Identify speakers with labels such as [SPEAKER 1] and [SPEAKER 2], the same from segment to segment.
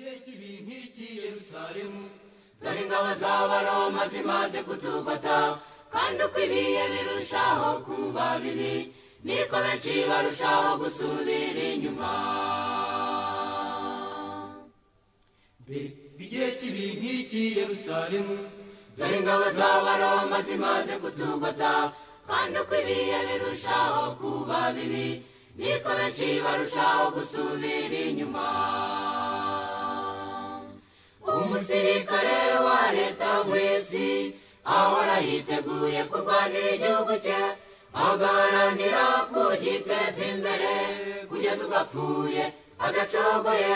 [SPEAKER 1] Igihe kibi nk'iki Yerusalemu,
[SPEAKER 2] dore ingabo z'Abaroma zimaze kutugota, kandi uko ibihe birushaho kuba bibi niko benshi barushaho gusubira inyuma.
[SPEAKER 1] Mbega igihe kibi nk'iki Yerusalemu,
[SPEAKER 2] dore ingabo z'Abaroma zimaze kutugota, kandi uko ibihe birushaho kuba bibi niko benshi barushaho gusubira inyuma. Umusirikare wa leta mu isi ahora yiteguye kurwanira igihugu cye, agaharanira kugiteza imbere kugeza ubwo apfuye adacogoye.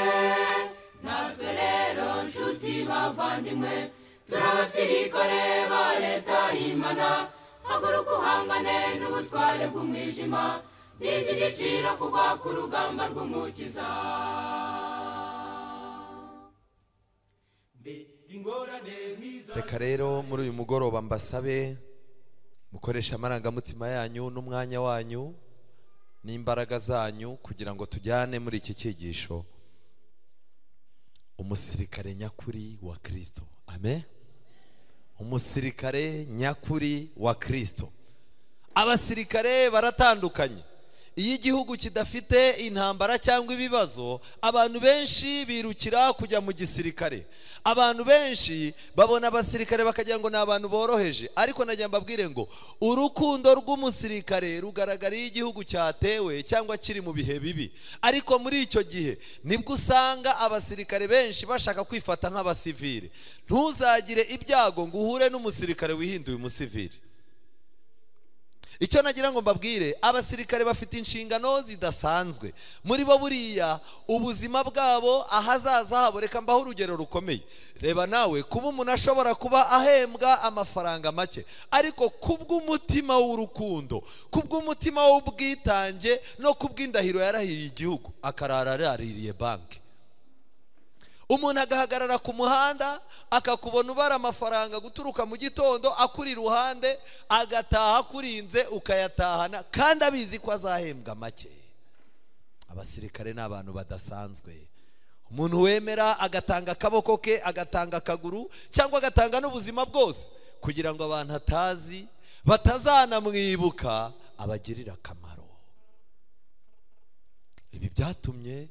[SPEAKER 2] Natwe rero nshuti bavandimwe, turi abasirikare ba leta y'Imana. Haguruka uhangane n'ubutware bw'umwijima, ni iby'igiciro kugwa ku rugamba rw'Umukiza.
[SPEAKER 3] Reka rero muri uyu mugoroba mbasabe mukoresha amarangamutima yanyu n'umwanya wanyu n'imbaraga zanyu kugira ngo tujyane muri iki cyigisho umusirikare nyakuri wa Kristo. Amen. Umusirikare nyakuri wa Kristo. Abasirikare baratandukanye. Iyo igihugu kidafite intambara cyangwa ibibazo, abantu benshi birukira kujya mu gisirikare. Abantu benshi babona abasirikare bakagira ngo ni abantu boroheje, ariko najya mbabwire ngo urukundo rw'umusirikare rugaragara iyo igihugu cyatewe cyangwa kiri mu bihe bibi. Ariko muri icyo gihe nibwo usanga abasirikare benshi bashaka kwifata nk'abasivile. Ntuzagire ibyago ngo uhure n'umusirikare wihinduye umusivile. Icyo nagira ngo mbabwire, abasirikare bafite inshingano zidasanzwe. Muri bo buriya ubuzima bwabo ahazaza habo, reka mbaho urugero rukomeye. Reba nawe, kuba umuntu ashobora kuba ahembwa amafaranga make, ariko kubw'umutima w'urukundo, kubw'umutima w'ubwitange no kubw'indahiro yarahiriye igihugu, akarara araririye banki. Umuntu agahagarara ku muhanda akakubona ubara amafaranga guturuka mu gitondo akuri iruhande, agataha akurinze ukayatahana, kandi abizi ko azahembwa make. Abasirikare ni abantu badasanzwe. Umuntu wemera agatanga akaboko ke, agatanga akaguru, cyangwa agatanga n'ubuzima bwose kugira ngo abantu atazi batazanamwibuka abagirira akamaro. Ibi byatumye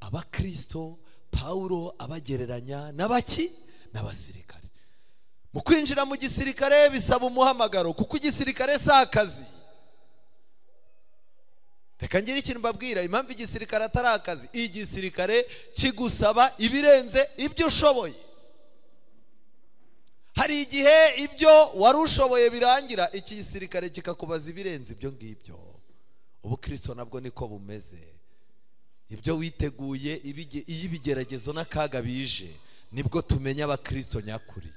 [SPEAKER 3] abakristo Paulo abagereranya n'abaki n'abasirikare. Mu kwinjira mu gisirikare bisaba umuhamagaro, kuko igisirikare si akazi. Reka ngire ikintu mbabwira, impamvu igisirikare atari akazi: igisirikare kigusaba ibirenze ibyo ushoboye. Hari igihe ibyo wari ushoboye birangira, iki gisirikare kikakubaza ibirenze ibyo ngibyo. Ubukristo nabwo niko bumeze. Ibyo witeguye, iyo ibigeragezo n'akaga bije, nibwo tumenya abakristo nyakuri.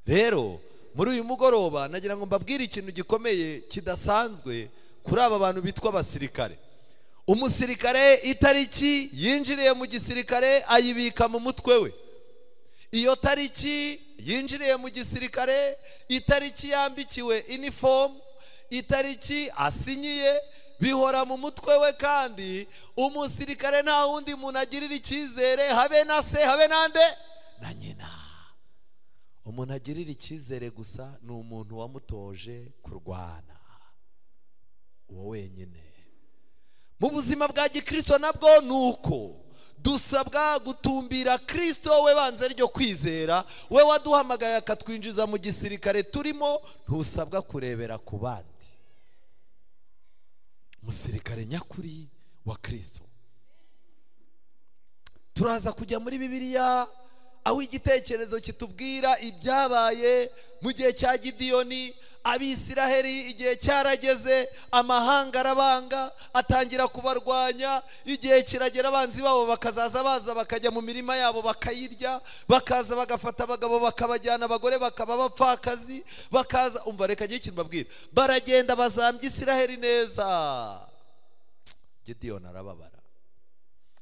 [SPEAKER 3] Rero muri uyu mugoroba nagira ngo mbabwire ikintu gikomeye kidasanzwe kuri aba bantu bitwa abasirikare. Umusirikare itariki yinjiriye mu gisirikare ayibika mu mutwe we. Iyo tariki yinjiriye mu gisirikare, itariki yambikiwe inifomu, itariki asinyiye, bihora mu mutwe we. Kandi umusirikare nta wundi muntu agirira icyizere, habe na se, habe nande na nyina. Umuntu agirira icyizere gusa ni umuntu wamutoje kurwana, uwo wenyine. Mu buzima bwa gikristo nabwo nuko dusabwa gutumbira Kristo, we banze ryo kwizera, we waduhamagaye akatwinjiza mu gisirikare turimo. Ntusabwa kurebera ku bandi. Umusirikare nyakuri wa Kristo. Turaza kujya muri Bibiliya aho igitekerezo kitubwira ibyabaye mu gihe cya Gidiyoni. Abisiraheli igihe cyarageze, amahanga arabanga, atangira kubarwanya. Igihe kiragera abanzi babo bakazaza baza bakajya mu mirima yabo bakayirya, bakaza bagafata abagabo bakabajyana, abagore bakaba bapfakazi, bakaza. Umva, reka ngire ikintu mbabwira, baragenda bazambya Isiraheli neza. Gidiyoni arababara,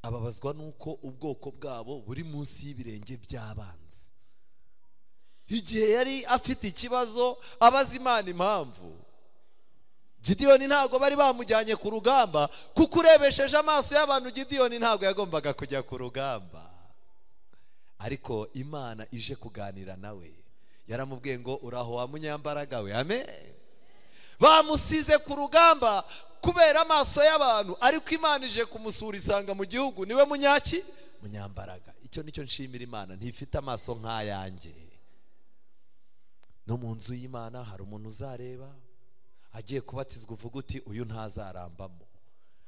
[SPEAKER 3] ababazwa nuko ubwoko bwabo buri munsi y'ibirenge by'abanzi. Igihe yari afite ikibazo abaza Imana impamvu, Gidiyoni ntago bari bamujyanye ku rugamba, kuko urebesheje amaso y'abantu Gidiyoni ntago yagombaga kujya ku rugamba. Ariko Imana ije kuganira nawe yaramubwiye ngo uraho wa munyambaraga we. Amen. Bamusize ku rugamba kubera amaso y'abantu, ariko Imana ije kumusura isanga mu gihugu niwe munyaki munyambaraga. Icyo nicyo nshimira Imana, ntifite amaso nk'ayanjye. No mu nzu y'Imana hari umuntu uzareba agiye kubatizwa uvuga uti uyu ntazarambamo.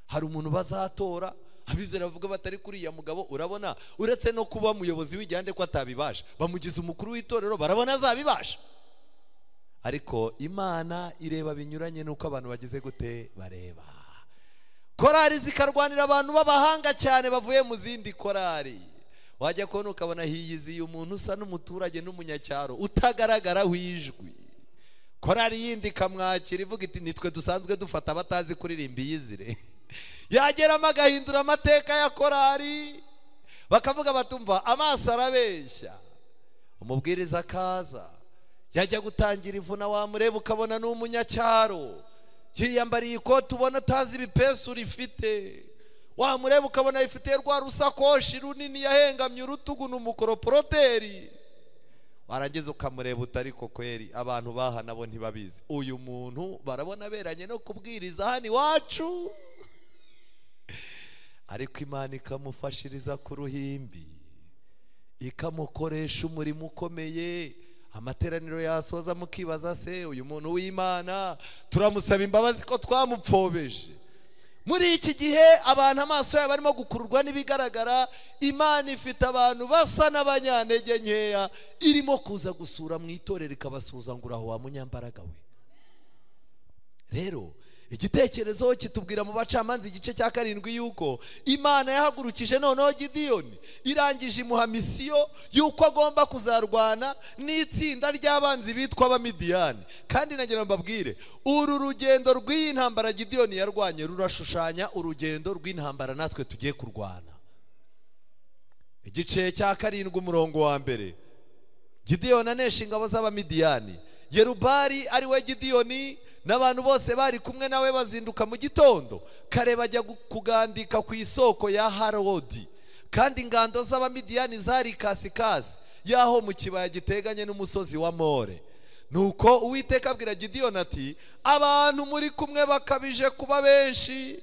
[SPEAKER 3] Hari umuntu bazatora abizera bavuga batari kuriya mugabo, urabona uretse no kuba umuyobozi w'igihande ko atabibasha, bamugize umukuru w'itorero barabona azabibasha. Ariko Imana ireba binyuranye nuko abantu bagize gute bareba. Korari zikarwanira abantu b'abahanga cyane bavuye mu zindi korari, wajya kubona ukabona hiyiziye umuntu usa n'umuturage n'umunyacyaro utagaragara wijwi. Korari yindi ikamwakira ivuga iti nitwe dusanzwe dufata abatazi kuririmba iyizire. Yageramo agahindura amateka ya korari, bakavuga batumva amaso arabeshya. Umubwiriza akaza yajya gutangira ivuna wamureba ukabona ni umunyacyaro, yiyambariye ikoti ubona atazi ibipesu rifite, wamureba ukabona ifite rwa rusakoshi runini yahengamye urutugu ni umukoroporoteri. Warangiza ukamureba utari ko kweri abantu baha nabo ntibabizi, uyu muntu barabona beranye no kubwiriza hano iwacu. Ariko Imana ikamufashiriza ku ruhimbi, ikamukoresha umurimo ukomeye. Amateraniro yasoza mukibaza se uyu muntu w'Imana turamusaba imbabazi ko twamupfobeje. Muri iki gihe abantu amaso yabo arimo gukururwa n'ibigaragara, Imana ifite abantu basa n'abanyantege nkeya irimo kuza gusura mu itorero ikabasuza ngo uraho wa munyambaraga we. Rero igitekerezo kitubwira mu Bacamanza igice cya 7 yuko Imana yahagurukije noneho Gidiyoni, irangije imuha misiyo yuko agomba kuzarwana n'itsinda ry'abanzi bitwa Abamidiyani. Kandi nagira mbabwire, uru rugendo rw'iyi ntambara Gidiyoni yarwanye rurashushanya urugendo rw'intambara natwe tugiye kurwana. Igice cya 7 umurongo wa 1, Gidiyoni anesha ingabo z'Abamidiyani. Yerubari ari we Gidiyoni n'abantu bose bari kumwe nawe bazinduka mu gitondo kare bajya kugandika ku isoko ya Harodi. Kandi ingando z'Abamidiyani zari kasikasi yaho mu kibaya giteganye n'umusozi wa More. Nuko Uwiteka abwira Gidiyoni ati abantu muri kumwe bakabije kuba benshi.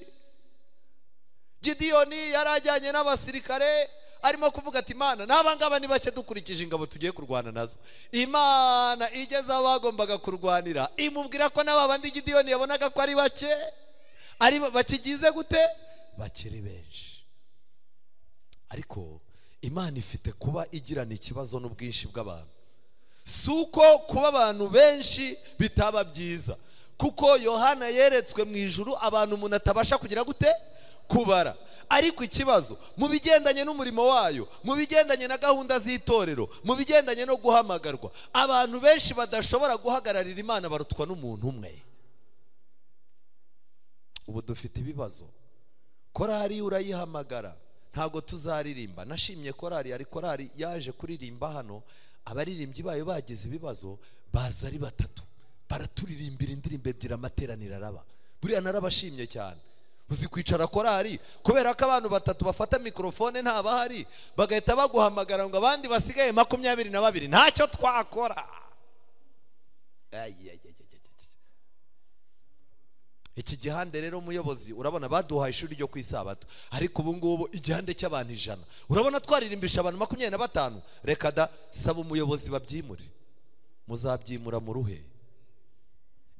[SPEAKER 3] Gidiyoni yarajyanye n'abasirikare arimo kuvuga ati Imana n'aba ngaba ni bake dukurikije ingabo tugiye kurwana nazo. Imana igeze aho bagombaga kurwanira imubwira ko n'aba bandi Gidiyoni yabonaga ko ari bake, ari bakigize gute, bakiri benshi. Ariko Imana ifite kuba igirana ikibazo n'ubwinshi bw'abantu. Suko kuba abantu benshi bitaba byiza, kuko Yohana yeretswe mu ijuru abantu umuntu atabasha kugira gute kubara. Ariko ikibazo mu bigendanye n'umurimo wayo, mu bigendanye na gahunda z'itorero, mu bigendanye no guhamagarwa, abantu benshi badashobora guhagararira Imana barutwa n'umuntu umwe. Ubu dufite ibibazo. Korari urayihamagara ntago tuzaririmba. Nashimye korari, ari korari yaje kuririmba hano, abaririmbyi bayo bagize ibibazo baza ari batatu baraturirimbira indirimbo ebyiri amateraniro araba. Buriya narabashimye cyane. Uzi kwicara korari kubera ko abantu batatu bafata mikrofone nta bahari, bagahita baguhamagara ngo abandi basigaye 22 ntacyo twakora. Iki gihande rero umuyobozi urabona baduhaye ishuri ryo kwisabato, ariko ubu ngubu igihande cy'abantu 100 urabona twaririmbisha abantu 25. Reka da, saba umuyobozi babyimure. Muzabyimura mu ruhe?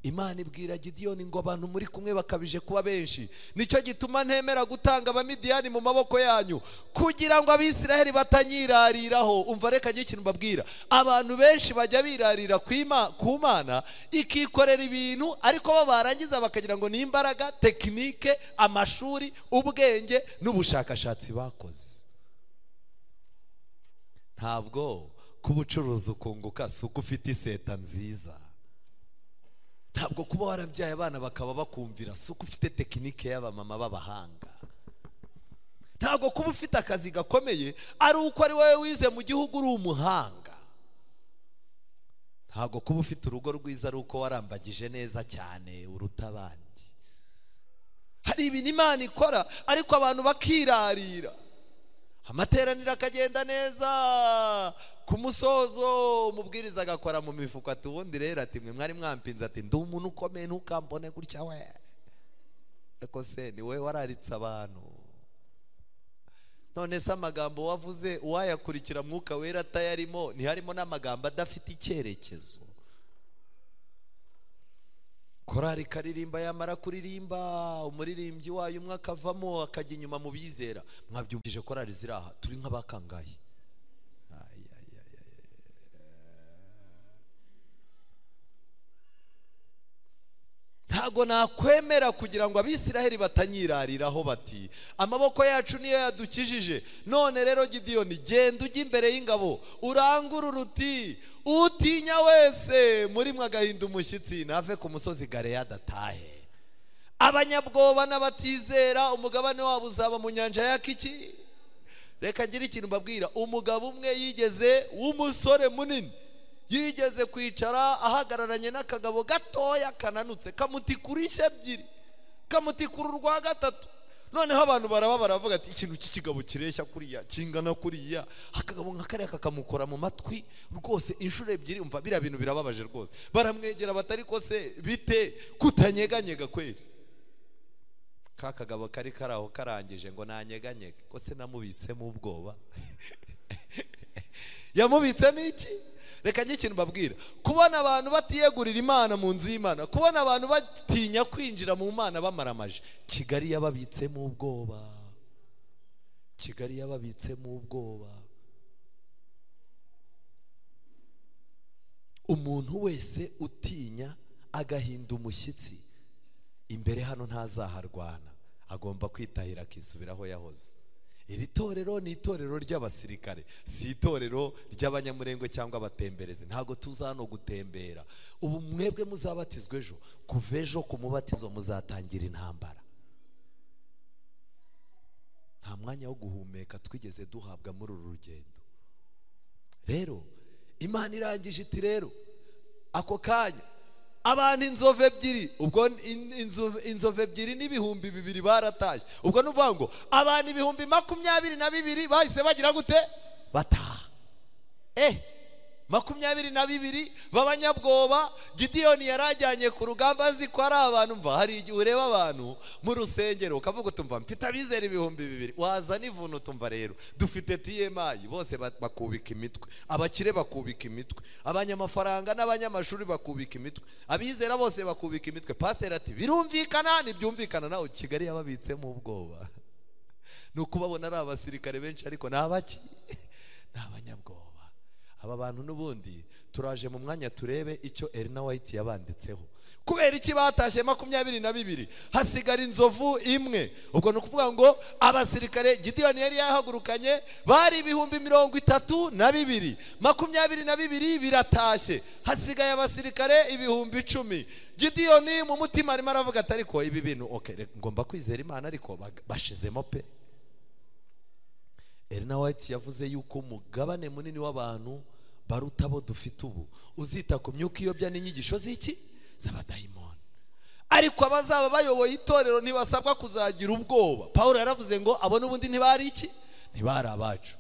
[SPEAKER 3] Imana ibwira Gidiyoni ngo abantu muri kumwe bakabije kuba benshi, nicyo gituma ntemera gutanga Abamidiyani mu maboko yanyu kugira ngo Abisiraheli batanyirariraho. Umva reka njye ikintu mbabwira, abantu benshi bajya birarira ku Mana ikikorera ibintu, ariko bo barangiza bakagira ngo ni imbaraga, tekinike, amashuri, ubwenge n'ubushakashatsi bakoze. Ntabwo kubucuruza ukunguka si uko ufite iseta nziza. Ntabwo kuba warabyaye abana bakaba bakumvira si uko ufite tekinike y'abamama b'abahanga. Ntabwo kuba ufite akazi gakomeye ari uko ari wowe wize mu gihugu uri umuhanga. Ntabwo kuba ufite urugo rwiza ari uko warambagije neza cyane uruta abandi. Hari ibintu Imana ikora ariko abantu bakirarira. Amateraniro akagenda neza, ku musozo umubwiriza agakora mu mifuka ati ubundi rero ati mwe mwari mwampinze, ati ndi umuntu ukomeye ntukambone gutya we. Ariko se ni wowe wararitse abantu? None se amagambo wavuze uwayakurikira Mwuka Wera atayarimo, ntiharimo n'amagambo adafite icyerekezo? Korari karirimba, yamara kuririmba umuririmbyi wayo umwe akavamo akajya inyuma mu bizera. Mwabyumvije korari ziri aha, turi nk'abakangaye. Ntago nakwemera kugira ngo Abisiraheli batanyirariraho bati amaboko yacu niyo yadukijije. None rero Gidiyoni, genda ujye imbere y'ingabo urangurure uti utinya wese muri mwe agahinda umushyitsi nave ku musozi Galeyadi atahe. Abanyabwoba n'abatizera umugabane wabo uzaba mu nyanja ya kiki. Reka ngire ikintu mbabwira. Umugabo umwe yigeze w'umusore munini yigeze kwicara ahagararanye n'akagabo gatoya kananutse, kamutikura ishya ebyiri, kamutikura urwa gatatu. Noneho abantu baraba baravuga ati ikintu cy'ikigabo kireshya kuriya kingana kuriya, akagabo nka kariya kakamukora mu matwi rwose inshuro ebyiri. Umva biriya bintu birababaje rwose. Baramwegera batari ko se bite kutanyeganyega kweri? Ka kagabo kari karaho karangije ngo nanyeganyege, ko se namubitsemo ubwoba. Yamubitsemo iki? Reka njye ikintu mbabwira. Kubona abantu batiyegurira Imana mu nzu y'Imana, kubona abantu batinya kwinjira mu Mana bamaramaje, Kigali yababitsemo ubwoba. Kigali yababitsemo ubwoba. Umuntu wese utinya agahinda umushyitsi imbere hano ntazaharwana, agomba kwitahira akisubiraho yahoze. Iri torero ni itorero ry'abasirikare, si itorero ry'abanyamurengwe cyangwa abatemberezi. Ntago tuza hano gutembera. Ubu mwebwe muzabatizwa ejo, kuva ejo ku mubatizo muzatangira intambara. Nta mwanya wo guhumeka twigeze duhabwa muri uru rugendo. Rero Imana irangije iti rero ako kanya abantu inzovu ebyiri, ubwo inzovu ebyiri n'ibihumbi 2000 baratashye. Ubwo nuvuga ngo abantu 22,000 bahise bagira gute? Bataha. 22 b'abanyabwoba Gidiyoni yarajyanye ku rugamba azi ko ari abantu. Mva hari igihe ureba abantu mu rusengero ukavuga utumva mfite abizera 2000, waza n'ivuno utumva rero dufite TMI, bose bakubika imitwe, abakire bakubika imitwe, abanyamafaranga n'abanyamashuri bakubika imitwe, abizera bose bakubika imitwe. Pastor ati birumvikana, ntibyumvikana. Nawe Kigali yababitsemo ubwoba. Nuko ubabona ari abasirikare benshi ariko ni abaki? Ni abanyabwoba. Aba bantu n'ubundi turaje mu mwanya turebe icyo Elena White yabanditseho. Kubera iki batashye 22 hasigara inzovu imwe? Ubwo ni ukuvuga ngo abasirikare Gidiyoni yari yahagurukanye bari 32,000, 22 biratashye, hasigaye abasirikare 10,000. Gidiyoni mu mutima arimo aravuga ati ariko ibi bintu okay, ngomba kwizera Imana, ariko bashizemo pe. Elena White yavuze yuko umugabane munini w'abantu baruta abo dufite ubu uzita ku myuka iyobya n'inyigisho z'iki z'abadayimoni. Ariko abazaba bayoboye itorero ntibasabwa kuzagira ubwoba. Paulo yaravuze ngo abo n'ubundi ntibari iki? Ntibari abacu.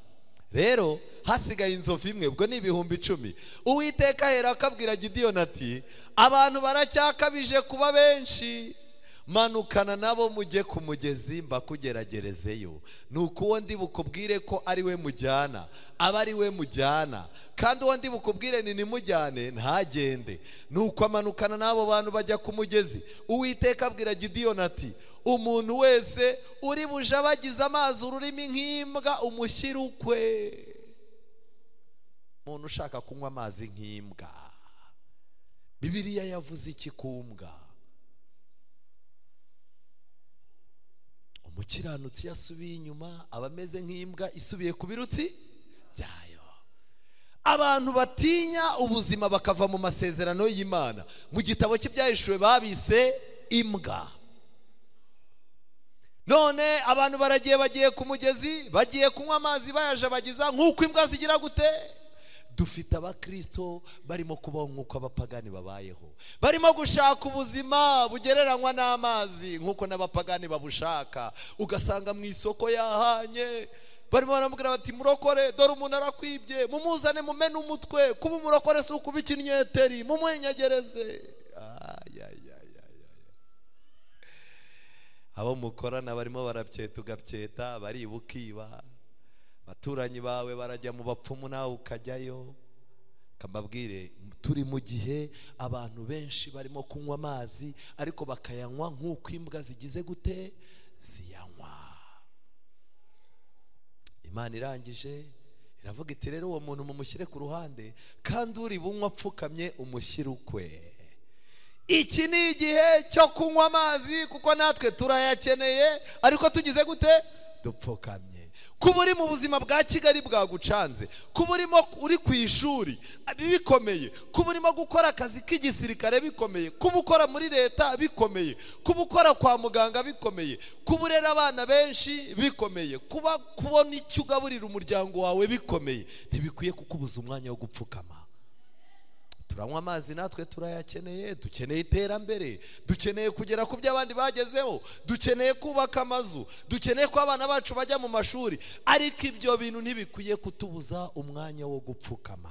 [SPEAKER 3] Rero hasigaye inzovu imwe, ubwo ni 10,000. Uwiteka ahera akabwira Gidiyoni ati abantu baracyakabije kuba benshi, manukana nabo mujye ku mugezi mbakugeragerezeyo. Nuko uwo ndi bukubwire ko ari we mujyana aba ari we mujyana, kandi uwo ndi bukubwire ni nimujyane ntagende. Nuko amanukana n'abo bantu bajya ku mugezi. Uwiteka abwira Gidiyoni ati umuntu wese uri bujabagize amazi ururimi nk'imbwa umushyire ukwe. Umuntu ushaka kunywa amazi nk'imbwa, Bibiliya yavuze iki ku mbwa? Umukiranutsi yasubiye inyuma aba ameze nk'imbwa isubiye ku birutsi byayo. Abantu batinya ubuzima bakava mu masezerano y'Imana, mu gitabo cy'Ibyahishuwe babise imbwa. None abantu baragiye bagiye ku mugezi, bagiye kunywa amazi bayajabagiza nk'uko imbwa zigira gute? Dufite abakristo barimo kubaho nk'uko abapagani babayeho, barimo gushaka ubuzima bugereranywa n'amazi nk'uko n'abapagani babushaka. Ugasanga mu isoko yahanye Barimo baramubwira bati murokore, dore umuntu arakwibye, mumuzane mumene umutwe, kuba umurokore si ukuba ikinyeteri, mumwenyegereze. Abo mukorana barimo barapyeta ugabyeta, bariba ukiba, abaturanyi bawe barajya mu bapfumu nawe ukajyayo. Kambabwire, turi mu gihe abantu benshi barimo kunywa amazi ariko bakayanywa nk'uko imbwa zigize gute ziyanywa. Imana irangije iravuga iti rero uwo muntu mumushyire ku ruhande, kandi uri bunywa apfukamye umushyire ukwe. Iki ni igihe cyo kunywa amazi kuko natwe turayakeneye, ariko tugize gute? Dupfukamye. Kuba uri mu buzima bwa Kigali bwagucanze, kuba urimo uri ku ishuri bikomeye, kuba urimo gukora akazi k'igisirikare bikomeye, kuba ukora muri leta bikomeye, kuba ukora kwa muganga bikomeye, kuba urera abana benshi bikomeye, kuba kubona icyo ugaburira umuryango wawe bikomeye, ntibikwiye kukubuza umwanya wo gupfukama. Turanywa amazi natwe turayakeneye, dukeneye iterambere, dukeneye kugera ku byo abandi bagezeho, dukeneye kubaka amazu, dukeneye ko abana bacu bajya mu mashuri, ariko ibyo bintu ntibikwiye kutubuza umwanya wo gupfukama.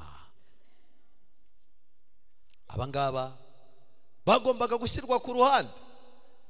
[SPEAKER 3] Aba ngaba bagombaga gushyirwa ku ruhande.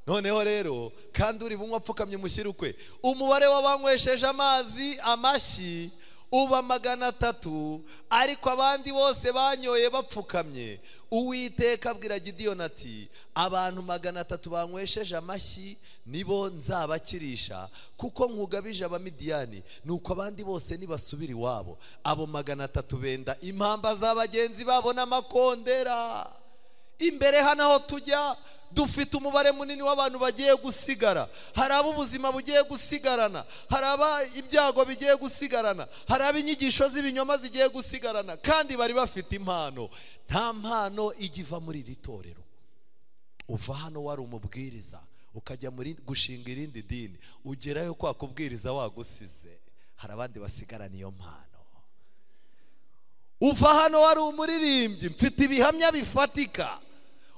[SPEAKER 3] Noneho rero kandi uri bunywa apfukamye mushyire ukwe. Umubare w'abanywesheje amazi amashyi uba 300, ariko abandi bose banyoye bapfukamye. Uwiteka abwira Gidiyoni ati abantu 300 banywesheje amashyi nibo nzabakirisha, kuko nkugabije Abamidiyani. Nuko abandi bose nibasubira iwabo. Abo 300 benda impamba za bagenzi babo n'amakondera. Imbere hano aho tujya dufite umubare munini w'abantu bagiye gusigara. Hari abo ubuzima bugiye gusigarana, hari aba ibyago bigiye gusigarana, hari ab'inyigisho z'ibinyoma zigiye gusigarana, kandi bari bafite impano. Nta mpano igiva muri iri torero. Uva hano wari umubwiriza ukajya muri gushinga irindi dini, ugerayo kwa kubwiriza wagusize. Hari abandi basigarana iyo mpano. Uva hano wari umuririmbyi, mfite ibihamya bifatika,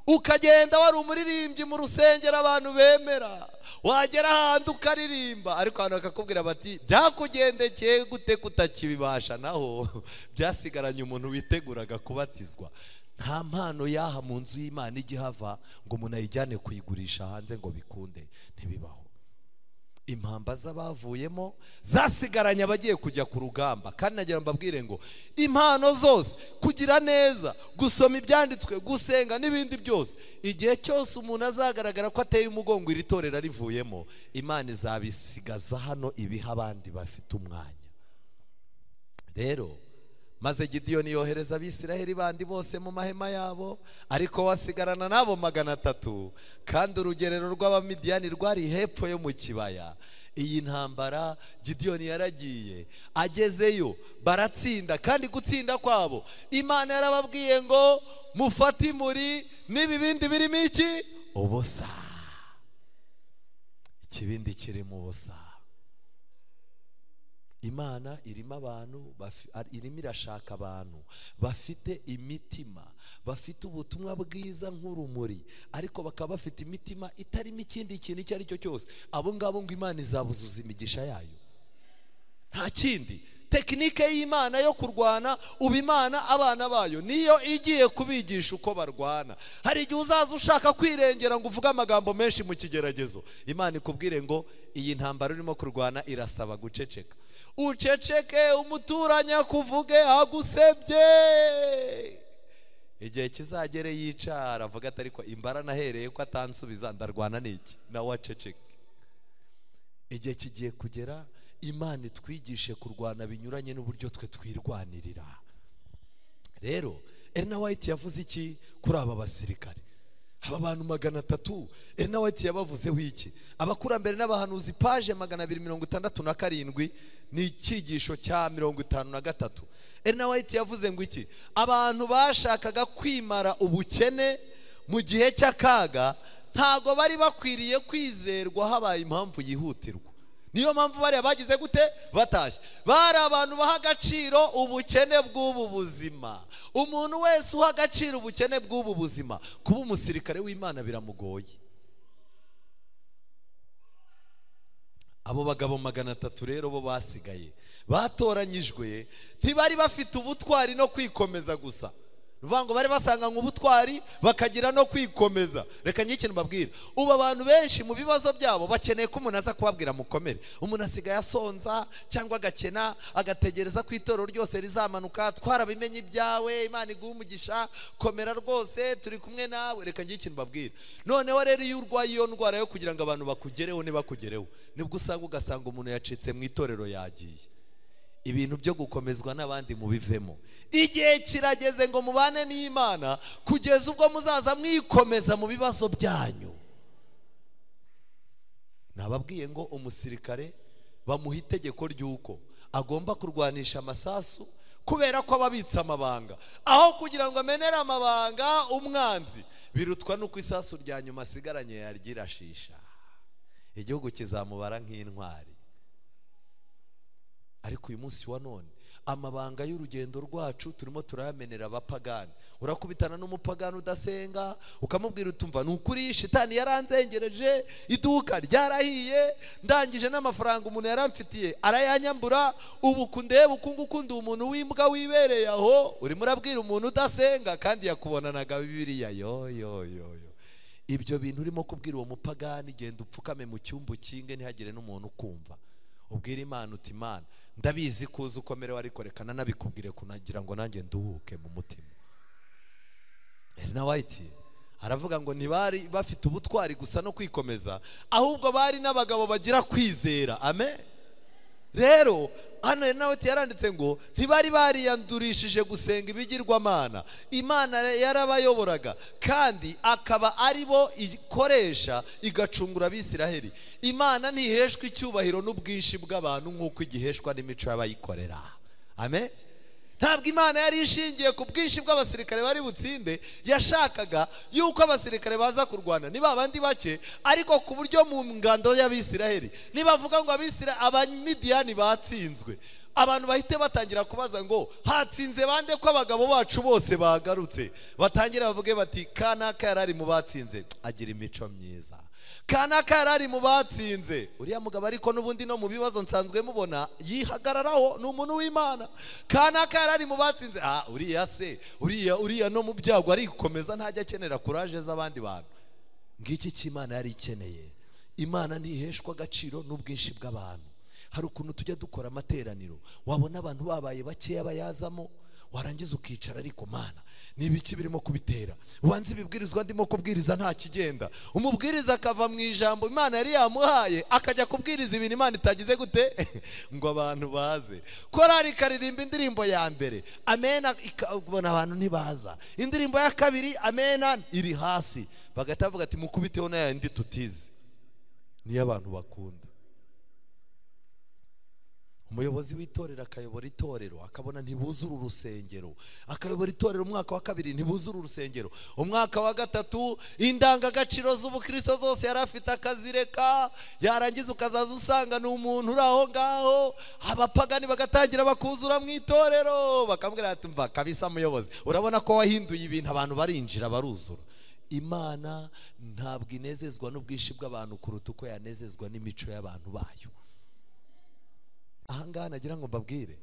[SPEAKER 3] ukagenda wari umuririmbyi mu rusengero abantu bemera, wagera ahantu ukaririmba, ariko abantu bakakubwira bati byakugendekeye gute kutakibibasha? Naho byasigaranye umuntu witeguraga kubatizwa. Nta mpano yaha mu nzu y'Imana igihava ngo umuntu ayijyane kuyigurisha hanze ngo bikunde, ntibibaho. Impamba z'abavuyemo zasigaranye abagiye kujya ku rugamba. Kandi nagira mbabwire ngo impano zose, kugira neza, gusoma ibyanditswe, gusenga n'ibindi byose, igihe cyose umuntu azagaragara ko ateye umugongo iri torero rivuyemo, Imana izabisigaza hano ibiha abandi bafite umwanya. Rero maze Gidiyoni yohereza Abisiraheli bandi bose mu mahema yabo, ariko wasigarana nabo 300, kandi urugerero rw'Abamidiyani rwari hepfo yo mu kibaya. Iyi ntambara Gidiyoni yaragiye, agezeyo baratsinda, kandi gutsinda kwabo Imana yarababwiye ngo mufate imuri n'ibibindi birimo iki? Ubusa. Ikibindi kirimo ubusa. Imana irimo abantu, irimo irashaka abantu bafite imitima, bafite ubutumwa bwiza nk'urumuri, ariko bakaba bafite imitima itarimo ikindi kintu icyo ari cyo cyose. Abo ngabo ngo Imana izabuzuza imigisha yayo. Nta kindi. Tekinike y'Imana yo kurwana, uba Imana abana bayo niyo igiye kubigisha uko barwana. Hari igihe uzaza ushaka kwirengera ngo uvuge amagambo menshi mu kigeragezo, Imana ikubwire ngo iyi ntambara urimo kurwana irasaba guceceka. Uceceke, umuturanya kuvuge agusebye. Igihe kizagere yicara avuga ati ariko imbara nahereye ko atansubiza ndarwana n'iki, nawe aceceke. Igihe kigiye kugera Imana itwigishe kurwana binyuranye n'uburyo twe twirwanirira. Rero Ellen White yavuze iki kuri aba basirikare? Aba bantu 300 Ellen White yabavuzeho iki? Abakurambere n'abahanuzi, page 267, ni icyigisho cya 53. Ellen White yavuze ngo iki? Abantu bashakaga kwimara ubukene mu gihe cy'akaga ntago bari bakwiriye kwizerwa habaye impamvu yihutirwa. Niyo mpamvu bariya bagize gute? Batashye. Bari abantu baha agaciro ubukene bw'ubu buzima. Umuntu wese uha agaciro ubukene bw'ubu buzima, kuba umusirikare w'Imana biramugoye. Abo bagabo 300 rero bo basigaye batoranyijwe ntibari bafite ubutwari no kwikomeza gusa. Ruvango bari basanga ubutwari bakagira no kwikomeza. Reka ngiye ikintu mbabwira, ubu abantu benshi mu bibazo byabo bakeneye ko umuntu aza kubabwira mukomere. Umuntu asigaye asonza cyangwa agakena agategereza ko itorero ryose rizamanuka, twarabimenye ibyawe, Imana iguhe umugisha, komera rwose turi kumwe nawe. Reka ngiye ikintu mbabwira, noneho rero iyo urwaye iyo ndwara yo kugira ngo abantu bakugereho ntibakugereho, nibwo usanga ugasanga umuntu yacitse mu itorero yagiye. Ibintu byo gukomezwa n'abandi mubivemo. Igihe kirageze ngo mubane n'Imana kugeza ubwo muzaza mwikomeza mu bibazo byanyu. Nababwiye ngo umusirikare bamuha itegeko ry'uko agomba kurwanisha amasasu kubera ko ababitsa amabanga. Aho kugira ngo amenere amabanga umwanzi, birutwa nuko isasu rya nyuma asigaranye yaryirashisha. Igihugu kizamubara nk'intwari. Ariko uyu munsi wa none amabanga y'urugendo rwacu turimo turayamenera abapagani. Urakubitana n'umupagani udasenga ukamubwira utumva ni ukuri shitani yaranzengereje, iduka ryarahiye, ndangije n'amafaranga umuntu yaramfitiye arayanyambura, ubu kundeba ukungu ndi umuntu w'imbwa wibereye aho. Urimo urabwira umuntu udasenga kandi yakubonanaga Bibiliya. Yo yo yo yo, ibyo bintu urimo kubwira uwo mupagani, genda upfukame mu cyumba ukinge ntihagire n'umuntu ukumva. Ubwira Imana uti Imana ndabizi kuza ukomerewe ariko reka nanabikubwire kunagira ngo nanjye nduhuke mu mutima. Elena White aravuga ngo ntibari bafite ubutwari gusa no kwikomeza, ahubwo bari n'abagabo bagira kwizera. Amen. Rero hano Elena White yaranditse ngo ntibari bariyandurishije gusenga ibigirwamana, Imana yarabayoboraga kandi akaba ari bo ikoresha igacungura Abisiraheli. Imana ntiheshwa icyubahiro n'ubwinshi bw'abantu nk'uko igiheshwa n'imico y'abayikorera. Amen. Ntabwo Imana yari ishingiye ku bwinshi bw'abasirikare bari butsinde, yashakaga yuko abasirikare baza kurwana ni babandi bake, ariko ku buryo mu ngando y'Abisiraheli nibavuga ngo Abamidiyani batsinzwe, abantu bahite batangira kubaza ngo hatsinze bande ko abagabo bacu bose bagarutse? Batangira bavuge bati kanaka yarari mu batsinze, agira imico myiza. Kanaka yarari mu batsinze, uriya mugabo ariko n'ubundi no mu bibazo nsanzwe mubona yihagararaho, ni umuntu w'Imana. Kanaka yarari mu batsinze, ah uriya se, uriya no mu byago arikomeza, ntajya akenera courage z'abandi bantu. Ngiki cy'Imana yari ikeneye. Imana ntiheshwa agaciro n'ubwinshi bw'abantu. Hari ukuntu tujya dukora amateraniro wabona abantu babaye bakeya bayazamo, warangiza ukicara ariko Mana ni ibiki birimo kubitera? Ubanza ibibwirizwa ndimo kubwiriza nta kigenda. Umubwiriza akava mu ijambo Imana yari yamuhaye akajya kubwiriza ibintu Imana itagize gute ngo abantu baze. Korari ikaririmba indirimbo ya mbere, amena, ikabona abantu ntibaza. Indirimbo ya kabiri, amena, iri hasi. Bagahita bavuga ati mukubiteho n'ayandi tutizi, niyo abantu bakunda. Umuyobozi w'itorero akayobora itorero akabona ntibuzura urusengero, akayobora itorero umwaka wa kabiri ntibuzura urusengero, umwaka wa gatatu indangagaciro z'ubukristo zose yari afite akazireka, yarangiza ukazaza usanga ni umuntu uri aho ngaho, abapagani bagatangira bakuzura mu itorero, bakamubwira ati mva kabisa muyobozi, urabona ko wahinduye ibintu, abantu barinjira baruzura. Imana ntabwo inezezwa n'ubwinshi bw'abantu kuruta uko yanezezwa n'imico y'abantu bayo. Ahangaha nagira ngo mbabwire,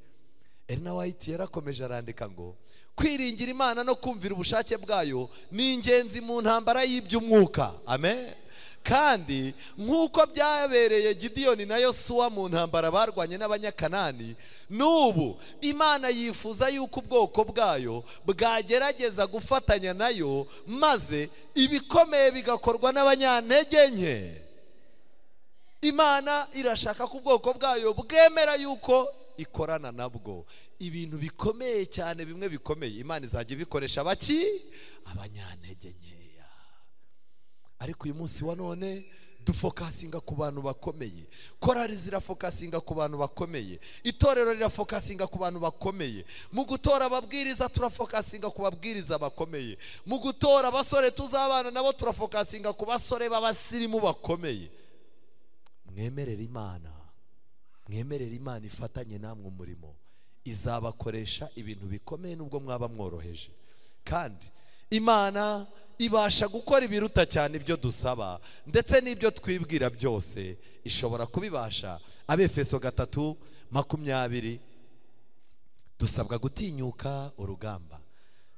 [SPEAKER 3] Elena White yarakomeje arandika ngo kwiringira Imana no kumvira ubushake bwayo ni ingenzi mu ntambara y'iby'umwuka. Amen. Kandi nk'uko byabereye Gidiyoni na Yosuwa mu ntambara barwanye n'Abanyakanani, n'ubu Imana yifuza yuko ubwoko bwayo bwagerageza gufatanya nayo, maze ibikomeye bigakorwa n'abanyantege nke. Imana irashaka ko ubwoko bwayo bwemera yuko ikorana nabwo. Ibintu bikomeye cyane, bimwe bikomeye Imana izajya ibikoresha baki? Abanyantege nkeya. Ariko uyu munsi wa none dufokasinga ku bantu bakomeye, korari zirafokasinga ku bantu bakomeye, itorero rirafokasinga ku bantu bakomeye. Mu gutora ababwiriza turafokasinga ku babwiriza bakomeye, mu gutora abasore tuzabana nabo turafokasinga ku basore b'abasirimu bakomeye. Mwemerere Imana, mwemerere Imana ifatanye namwe umurimo, izabakoresha ibintu bikomeye nubwo mwaba mworoheje. Kandi Imana ibasha gukora ibiruta cyane ibyo dusaba ndetse n'ibyo twibwira byose, ishobora kubibasha. Abefeso 3:20. Dusabwa gutinyuka urugamba.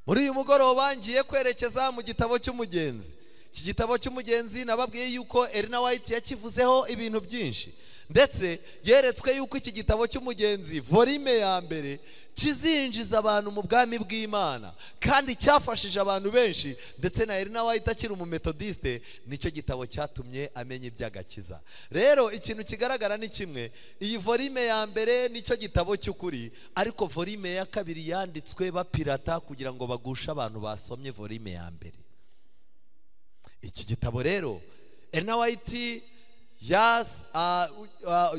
[SPEAKER 3] Muri uyu mugoroba ngiye kwerekeza mu gitabo cy'umugenzi. Iki gitabo cy'umugenzi nababwiye yuko Elena White yakivuzeho ibintu byinshi, ndetse yeretswe yuko iki gitabo cy'umugenzi volume ya mbere kizinjiza abantu mu bwami bw'Imana, kandi cyafashije abantu benshi. Ndetse na Elena White akiri umumetodiste, nicyo gitabo cyatumye amenya iby'agakiza. Rero ikintu kigaragara ni kimwe, iyi volume ya mbere nicyo gitabo cy'ukuri, ariko volume ya kabiri yanditswe bapirata kugira ngo bagushe abantu basomye volume ya mbere. Iki gitabo rero Elena White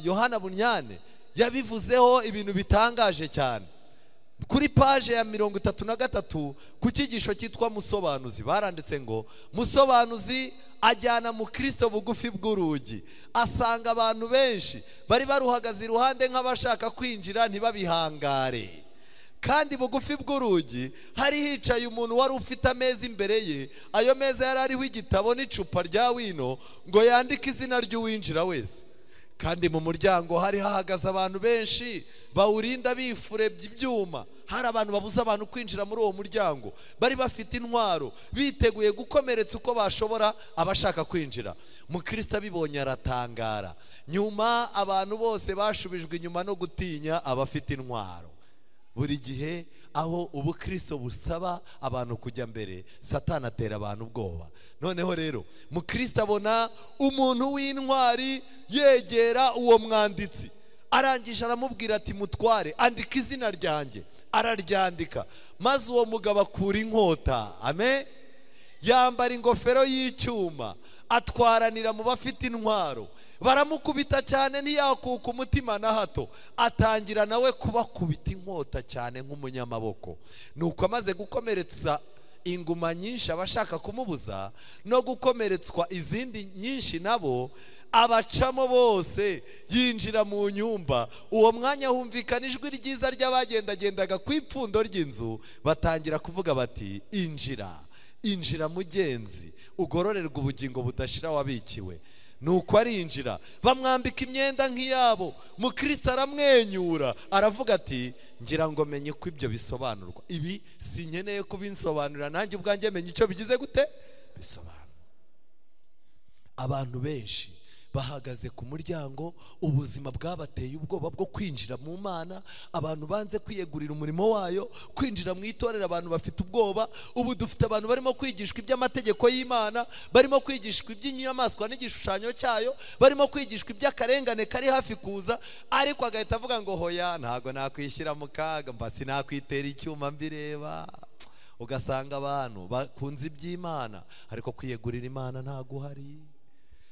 [SPEAKER 3] Yohana Bunyane yabivuzeho ibintu bitangaje cyane. Kuri page ya 33 ku cyigisho cyitwa Musobanuzi baranditse ngo Musobanuzi ajyana mu Kristo bugufi bw'urugi, asanga abantu benshi bari baruhagaze iruhande nk'abashaka kwinjira ntibabihangare. Kandi bugufi bw'urugi hari hicaye umuntu wari ufite ameza imbere ye, ayo meza yari ariho igitabo n'icupa rya wino ngo yandike izina ry'uwinjira wese. Kandi mu muryango hari hahagaze abantu benshi bawurinda bifurebye ibyuma. Hari abantu babuza abantu kwinjira muri uwo muryango, bari bafite intwaro, biteguye gukomeretsa uko bashobora abashaka kwinjira. Mukristo abibonye aratangara. Nyuma abantu bose bashubijwe inyuma no gutinya abafite intwaro. Buri gihe aho ubukristo busaba abantu kujya mbere, Satani atera abantu ubwoba. Noneho rero mukristo abona umuntu w'intwari yegera uwo mwanditsi, arangije aramubwira ati mutware, andika izina ryanjye. Araryandika, maze uwo mugabo akura inkota, amen, yambara ingofero y'icyuma, atwaranira mu bafite intwaro. Baramukubita cyane ntiyakuka umutima na hato, atangira nawe kubakubita inkota cyane nk'umunyamaboko. Nuko amaze gukomeretsa inguma nyinshi abashaka kumubuza no gukomeretswa izindi nyinshi nabo abacamo bose, yinjira mu nyumba. Uwo mwanya humvikana ijwi ryiza ry'abagendagendaga ku ipfundo ry'inzu, batangira kuvuga bati injira, injira mugenzi, ugororerwa ubugingo budashira wabikiwe. Nuko arinjira, bamwambika imyenda nk'iyabo. Mukristo aramwenyura aravuga ati ngira ngo menye ko ibyo bisobanurwa. Ibi sinkeneye kubinsobanurira, nanjye ubwanjye menye icyo bigize gute bisobanura. Abantu benshi bahagaze ku muryango, ubuzima bwabateye ubwoba bwo kwinjira mu Mana. Abantu banze kwiyegurira umurimo wayo, kwinjira mu itorero abantu bafite ubwoba. Ubu dufite abantu barimo kwigishwa iby'amategeko y'Imana, barimo kwigishwa iby'inyamaswa n'igishushanyo cyayo, barimo kwigishwa iby'akarengane kari hafi kuza, ariko agahita avuga ngo hoya, ntago nakwishyira mu kaga, mba sinakwitera icyuma mbireba. Ugasanga abantu bakunze iby'Imana ariko kwiyegurira Imana ntago uhari.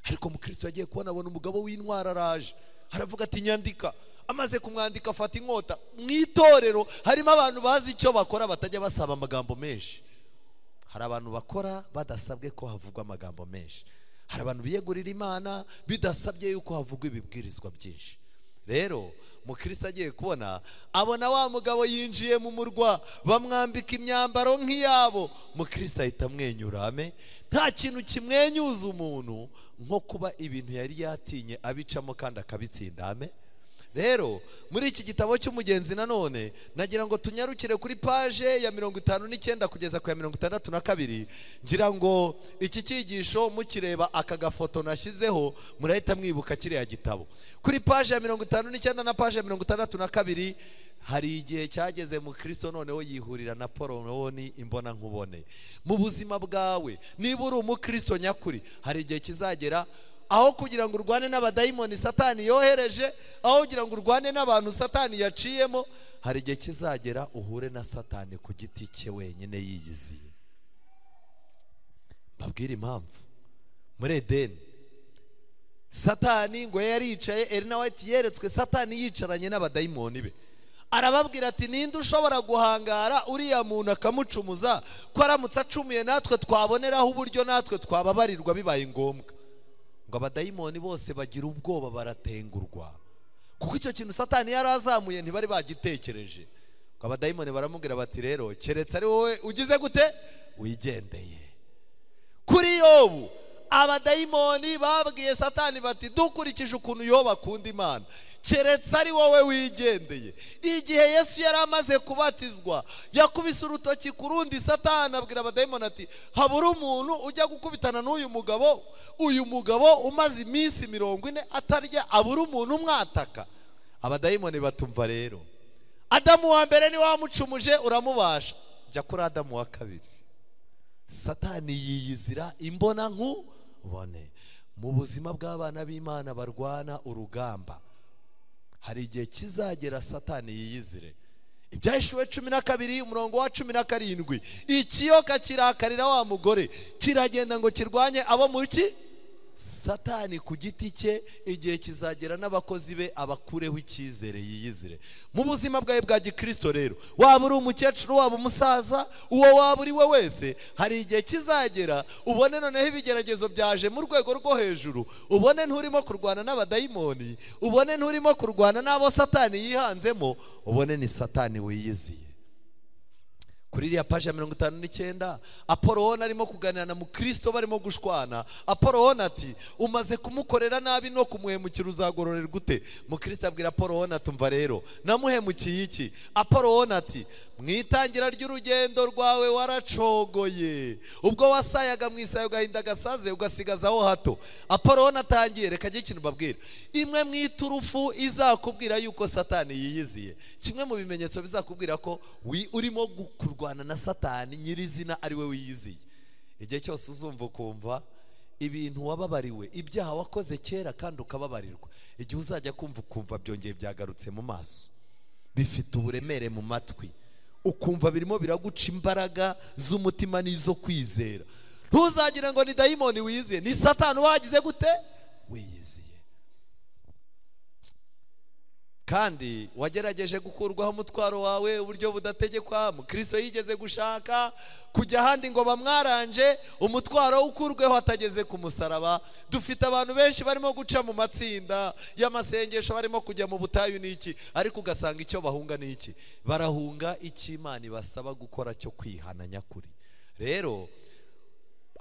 [SPEAKER 3] Ariko mukristo yagiye kubona abona umugabo w'intwara araje, aravuga ati nyandika. Amaze kumwandika afata inkota. Mu itorero harimo abantu bazi icyo bakora batajya basaba amagambo menshi. Hari abantu bakora badasabwe ko havugwa amagambo menshi. Hari abantu biyegurira Imana bidasabye yuko havugwa ibibwirizwa byinshi. Rero mukristo agiye kubona abona wa mugabo yinjiye mu murwa, bamwambika imyambaro nk'iyabo. Mukristo ahita amwenyura. Amen. Nta kintu kimwenyuza umuntu nko kuba ibintu yari yatinye abicamo kandi akabitsinda. Amen. Rero muri iki gitabo cy'umugenzi nanone nagira ngo tunyarukire kuri page ya 59 kugeza ku ya 62. Ngira ngo iki cyigisho mukireba aka gafoto nashyizeho murahita mwibuka kiriya gitabo. Kuri page ya 59 na page ya 62 hari igihe cyageze mu Kristo noneho yihurira na Poloni imbona nkubone. Mu buzima bwawe niba uri umukristo nyakuri, hari igihe kizagera aho kugira ngo urwane n'abadayimoni Satani yohereje, aho kugira ngo urwane n'abantu Satani yaciyemo, hari igihe kizagera uhure na Satani ku giti cye wenyine yiyiziye. Mbabwire impamvu. Muri Edeni Satani ngo yaricaye, Elena White yeretswe Satani yicaranye n'abadayimoni be. Arababwira ati ninde ushobora guhangara uriya muntu akamucumuza, ko aramutse acumuye natwe twaboneraho uburyo natwe twababarirwa bibaye ngombwa. Ngo abadayimoni bose bagira ubwoba baratengurwa, kuko icyo kintu Satani yarazamuye ntibari bagitekereje. Ngo abadayimoni baramubwira bati rero keretse ari wowe ugize gute wigendeye. Kuri Yobu abadayimoni babwiye Satani bati dukurikije ukuntu Yobu akunda Imana, keretse ari wowe wigendeye. Igihe Yesu yari amaze kubatizwa yakubise urutoki ku rundi, Satani abwira abadayimoni ati habura umuntu ujya gukubitana n'uyu mugabo, uyu mugabo umaze iminsi 40 atarya, abura umuntu umwataka. Abadayimoni batumva rero, Adamu wa mbere ni wamucumuje uramubasha, jya kuri Adamu wa kabiri. Satani yiyizira imbona nkubone. Mu buzima bw'abana b'Imana barwana urugamba, hari igihe kizagera Satani yiyizire. Ibyahishuwe 12 umurongo wa 17, ikiyoka kirakarira wa mugore kiragenda ngo kirwanye abo mu ki? Satani ku giti cye igihe kizagera n'abakozi be abakureho icyizere yiyizire. Mu buzima bwawe bwa gikristo rero, waba uri umukecuru, waba umusaza, uwo waba uri we wese, hari igihe kizagera ubone noneho ibigeragezo byaje mu rwego rwo hejuru, ubone nturimo kurwana n'abadayimoni, ubone nturimo kurwana n'abo Satani yihanzemo, ubone ni Satani wiyiziye. Kuri iriya paji ya 59 Apoloni arimo kuganira na mukristo barimo gushwana. Apoloni ati umaze kumukorera nabi no kumuhemukira uzagororerwa gute? Mukristo abwira Apoloni ati umva rero namuhemukiye iki? Apoloni ati mu itangira ry'urugendo rwawe waracogoye, ubwo wasayaga mu isayo gahinda gasaze ugasigazaho hato. Apoloni atangiye, reka njye ikintu mbabwira, imwe mu iturufu izakubwira yuko Satani yiyiziye, kimwe mu bimenyetso bizakubwira ko urimo kurwana na Satani nyirizina ari we wiyiziye, igihe cyose uzumva ukumva ibintu wababariwe, ibyaha wakoze kera kandi ukababarirwa, igihe uzajya kumva ukumva byongeye byagarutse mu maso, bifite uburemere mu matwi, ukumva birimo biraguca imbaraga z'umutima n'izo kwizera, ntuzagira ngo ni dayimoni wiyiziye, ni Satani wagize gute? Wiyiziye. Kandi wagerageje gukurwaho umutwaro wawe uburyo budategekwa. Mukristo yigeze gushaka kujya ahandi ngo bamwaranje umutwaro ukurweho atageze ku musaraba. Dufite abantu benshi barimo guca mu matsinda y'amasengesho, barimo kujya mu butayu n'iki, ariko ugasanga icyo bahunga n'iki? Barahunga icyo Imana ibasaba gukora cyo kwihana nyakuri. Rero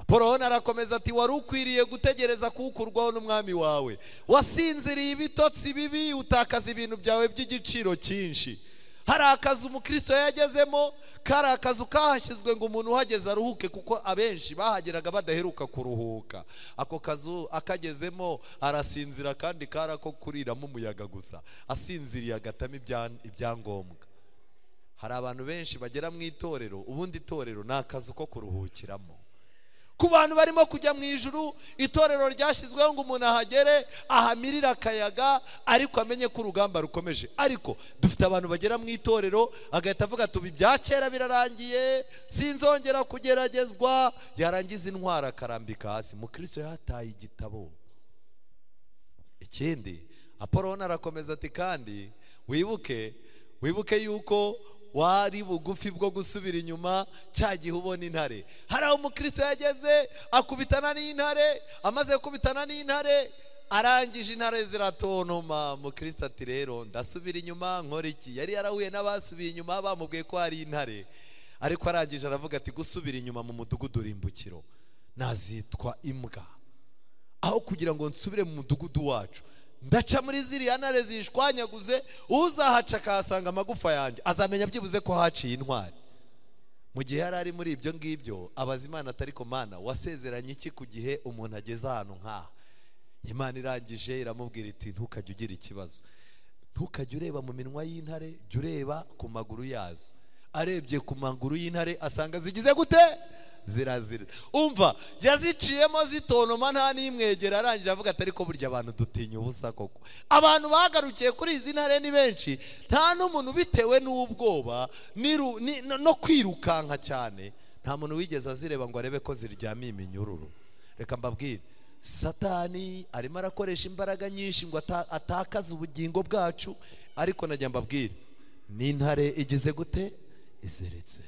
[SPEAKER 3] Apoloni arakomeza ati wari ukwiriye gutegereza kuwukurwaho n'umwami wawe, wasinziriye ibitotsi bibi, utakaza ibintu byawe by'igiciro cyinshi. Hari akazu umukristo yagezemo, kari akazu kahashyizwe ngo umuntu uhageze aruhuke, kuko abenshi bahageraga badaheruka kuruhuka. Ako kazu akagezemo arasinzira, kandi kari ako kuriramo umuyaga gusa, asinziriye agatamo ibyangombwa. Hari abantu benshi bagera mu itorero, ubundi itorero ni akazu ko kuruhukiramo. Ku bantu barimo kujya mu ijuru, itorero ryashyizweho ngo umuntu ahagere ahamirire akayaga, ariko amenye ko urugamba rukomeje. Ariko dufite abantu bagera mu itorero agahita avuga ati ibya kera birarangiye, sinzongera kugeragezwa, yarangiza intwara akarambika hasi. Mukristo yataye igitabo. Ikindi Apoloni arakomeza ati kandi wibuke yuko wari bugufi bwo gusubira inyuma cya gihe ubona intare. Hari aho umukristo yageze akubitana n'intare, amaze kubitana n'intare arangije intare ziratontoma. Mukristo ati rero ndasubira inyuma nkora iki? Yari yarahuye n'abasubiye inyuma bamubwiye ko hari intare, ariko arangije aravuga ati gusubira inyuma mu mudugudu rimbukiro nazitwa imbwa, aho kugira ngo nsubire mu mudugudu wacu ndaca muri ziriya ntare zishwanyaguze, uzahaca akahasanga amagufa yanjye azamenya byibuze ko haciye intwari. Mu gihe yari ari muri ibyo ngibyo abaza Imana atari ko Mana wasezeranye iki ku gihe umuntu ageze ahantu nk'aha? Imana irangije iramubwira iti ntukajye ugira ikibazo, ntukajye ureba mu minwa y'intare, jya ureba ku maguru yazo. Arebye ku maguru y'intare asanga zigize gute? Zirazira. Umva yaziciyemo zitonoma nta n'imwegera. Arangije avuga ati ariko burya abantu dutinya ubusa koko. Abantu bagarukiye kuri izi ntare ni benshi, nta n'umuntu bitewe n'ubwoba no kwirukanka cyane, nta muntu wigeze azireba ngo arebe ko ziryamiye iminyururu. Reka mbabwire, Satani arimo arakoresha imbaraga nyinshi ngo atakaze ubugingo bwacu, ariko najya mbabwire n'intare igize gute? Iziritse.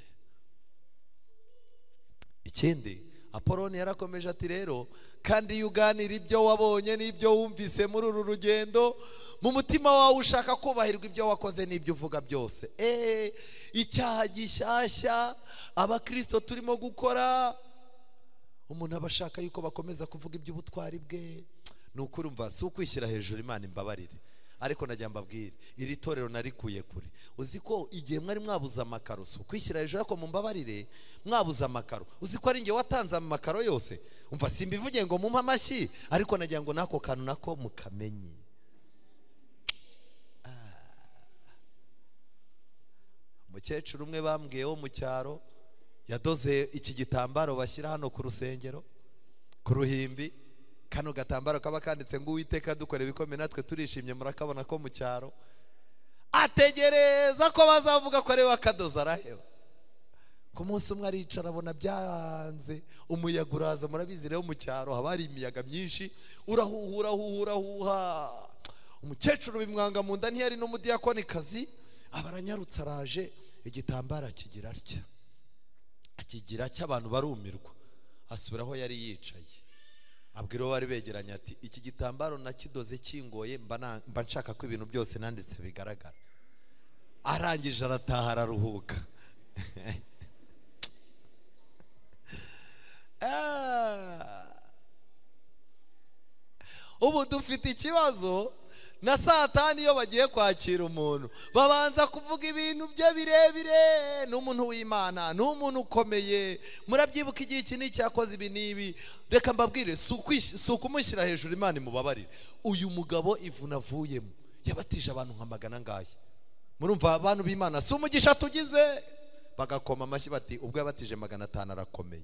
[SPEAKER 3] Ikindi Apoloni yarakomeje ati rero kandi iyo uganira ibyo wabonye n'ibyo wumvise muri uru rugendo, mu mutima wawe ushaka kubahirwa ibyo wakoze n'ibyo uvuga byose. Icyaha gishyashya abakristo turimo gukora, Umuntu aba ashaka yuko bakomeza kuvuga iby'ubutwari bwe. Ni ukurumva si ukwishyira hejuru, Imana imbabarire, ariko najya mbabwire iri torero narikuye kure. Uzi ko igihe mwari mwabuze amakaro, si ukwishyira hejuru ariko mumbabarire, mwabuze amakaro, uzi ko ari njye watanze amakaro yose? Umva simbivuge ngo mumpe amashyi, ariko nagira ngo nako kantu nako mukamenye. Umukecuru umwe bambwiye wo mu cyaro yadoze iki gitambaro bashyira hano ku rusengero ku ruhimbi. Kano gatambaro kaba kanditse ngo Uwiteka dukore ibikomeye natwe turishimye, murakabona ko mu cyaro. Ategereza ko bazavuga ko ari we akadoze, araheba. Ku munsi umwe aricara abona byanze, umuyaga uraza. Murabizi rero mu cyaro haba hari imiyaga myinshi, urahuha urahuha urahuha. Umukecuru bimwanga mu nda, ntiyari n'umudiyakonikazi, aba aranyarutse araje, igitambaro akigira atya, akigira cy'abantu barumirwa. Asubira aho yari yicaye, abwira uwo bari begeranye ati iki gitambaro nakidoze kingoye, mba nshaka ko ibintu byose nanditse bigaragara. Arangije arataha araruhuka. Ubu dufite ikibazo na Satani. Iyo bagiye kwakira umuntu babanza kuvuga ibintu bye birebire, ni umuntu w'Imana, ni umuntu ukomeye, murabyibuka igihe iki n'icyakoze ibi n'ibi. Reka mbabwire, si ukumushyira hejuru, Imana imubabarire. Uyu mugabo ivuna avuyemo yabatije abantu nka magana angahe? Murumva abantu b'Imana, si umugisha tugize? Bagakoma amashyi bati ubwo yabatije 500 arakomeye.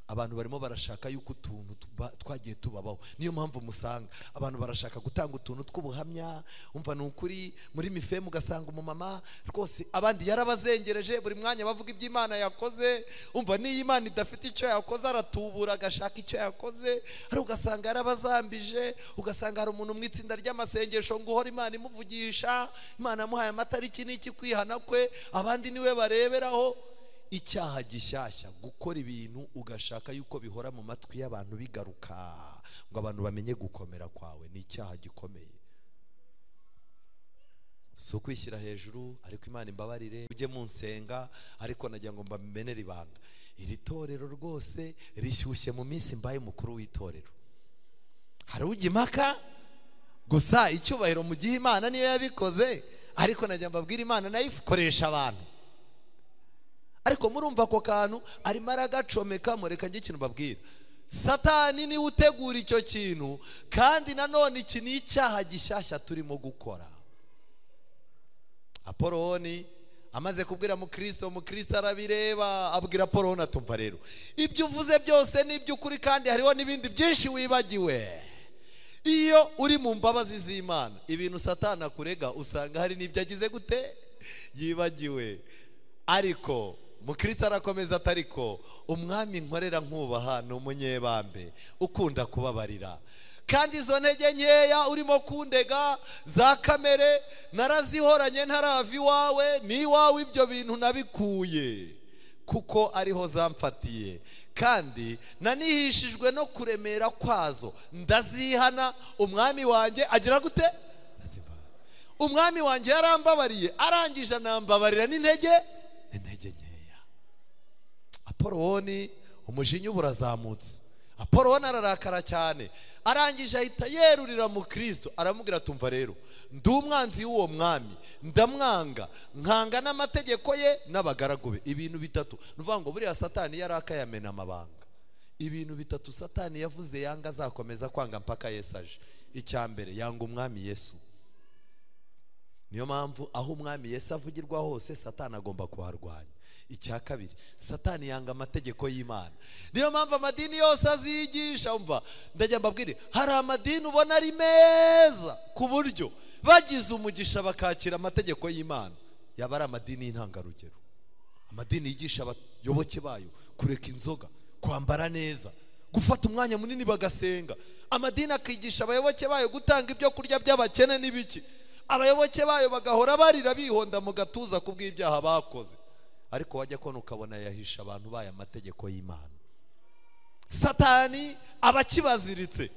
[SPEAKER 3] Abantu barimo barashaka yuko utuntu twagiye tubabaho. Niyo mpamvu musanga abantu barashaka gutanga utuntu tw'ubuhamya. Umva ni ukuri, muri mifemu ugasanga umumama rwose abandi yarabazengereje, buri mwanya bavuga iby'Imana yakoze. Umva niyo Imana idafite icyo yakoze aratubura agashaka icyo yakoze, ari ugasanga yarabazambije. Ugasanga hari umuntu mu itsinda ry'amasengesho ngo uhora Imana imuvugisha, Imana yamuhaye amatariki n'iki kwihana kwe, abandi niwe bareberaho. Icyaha gishyashya, gukora ibintu ugashaka yuko bihora mu matwi y'abantu bigaruka ngo abantu bamenye gukomera kwawe, ni icyaha gikomeye. Si ukwishyira hejuru, ariko Imana imbabarire, ujye mu nsenga, ariko nagira ngo mbamenere ibanga. Iri torero rwose rishyushye mu minsi mbaye umukuru w'itorero. Hari ujya impaka gusa icyubahiro mu gihe Imana niyo yabikoze, ariko nagira mbabwire Imana nayo ikoresha abantu. Ariko murumva ako kantu arimo aragacomeka. Mureka njye ikintu babwira, Satani niwe utegura icyo kintu, kandi nanone iki ni icyaha gishyashya turimo gukora. Apoloni amaze kubwira mukristo, mukristo arabireba, abwira Apoloni atumva rero ibyo uvuze byose ni iby'ukuri, kandi hariho n'ibindi byinshi wibagiwe. Iyo uri mu mbabazi z'Imana, ibintu Satani akurega usanga hari n'ibyo agize gute yibagiwe. Ariko mukristo arakomeza atariko umwami nkorera nkubaha ni umunyebambe ukunda kubabarira, kandi izo ntege nkeya urimo kundega za kamere narazihoranye ntarava iwawe, ni iwawe ibyo bintu nabikuye kuko ariho zamfatiye, kandi nanihishijwe no kuremera kwazo, ndazihana. Umwami wanjye agira gute? Umwami wanjye yarambabariye, arangije anambabarira n'intege nkeya. Apoloni umujinya uburazamutse, Apoloni ararakara cyane, arangije ahita yerurira mu Kristo, aramubwira tumva rero ndi umwanzi w'uwo mwami, ndamwanga, nkanga n'amategeko ye n'abagaragu be. Ibintu bitatu nuvuga ngo buriya Satani yarakayamena amabanga. Ibintu bitatu Satani yavuze yanga azakomeza kwanga mpaka Yesu aje. Icya mbere, yanga umwami Yesu. Niyo mpamvu aho umwami Yesu avugirwa hose Satani agomba kuharwanya. Icya kabiri, Satani yanga amategeko y'Imana. Niyo mpamvu amadini yose azigisha. Umva ndajya mbabwire, hari amadini ubona ari meza ku buryo bagize umugisha bakakira amategeko y'Imana, yaba ari amadini y'intangarugero. Amadini yigisha abayoboke bayo kureka inzoga, kwambara neza, gufata umwanya munini bagasenga. Amadini akigisha abayoboke bayo gutanga ibyo kurya by'abakene n'ibiki. Abayoboke bayo bagahora barira bihonda mu gatuza kubw'ibyaha bakoze. Ariko wajya kona ukabona yahisha abantu bayo amategeko y'Imana. Satani abakibaziritse.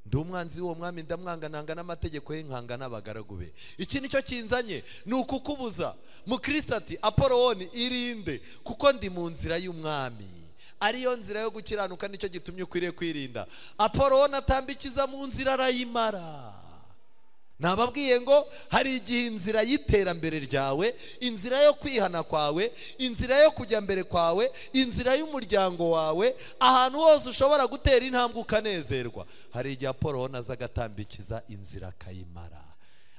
[SPEAKER 3] Ndi umwanzi w'uwo mwami, ndamwanga, nanga n'amategeko ye, nkanga n'abagaragu be. Iki nicyo kinzanye, ni ukukubuza. Mukristo ati Apoloni irinde, kuko ndi mu nzira y'umwami. Ariyo nzira yo gukiranuka, nicyo gitumye ukwiriye kwirinda. Apoloni atambikiza mu nzira arayimara. Nababwiye ngo hari igihe inzira y'iterambere ryawe, inzira yo kwihana kwawe, inzira yo kujya mbere kwawe, inzira y'umuryango wawe, ahantu hose ushobora gutera intambwe ukanezerwa, hari igihe Apoloni aza agatambikiza inzira akayimara.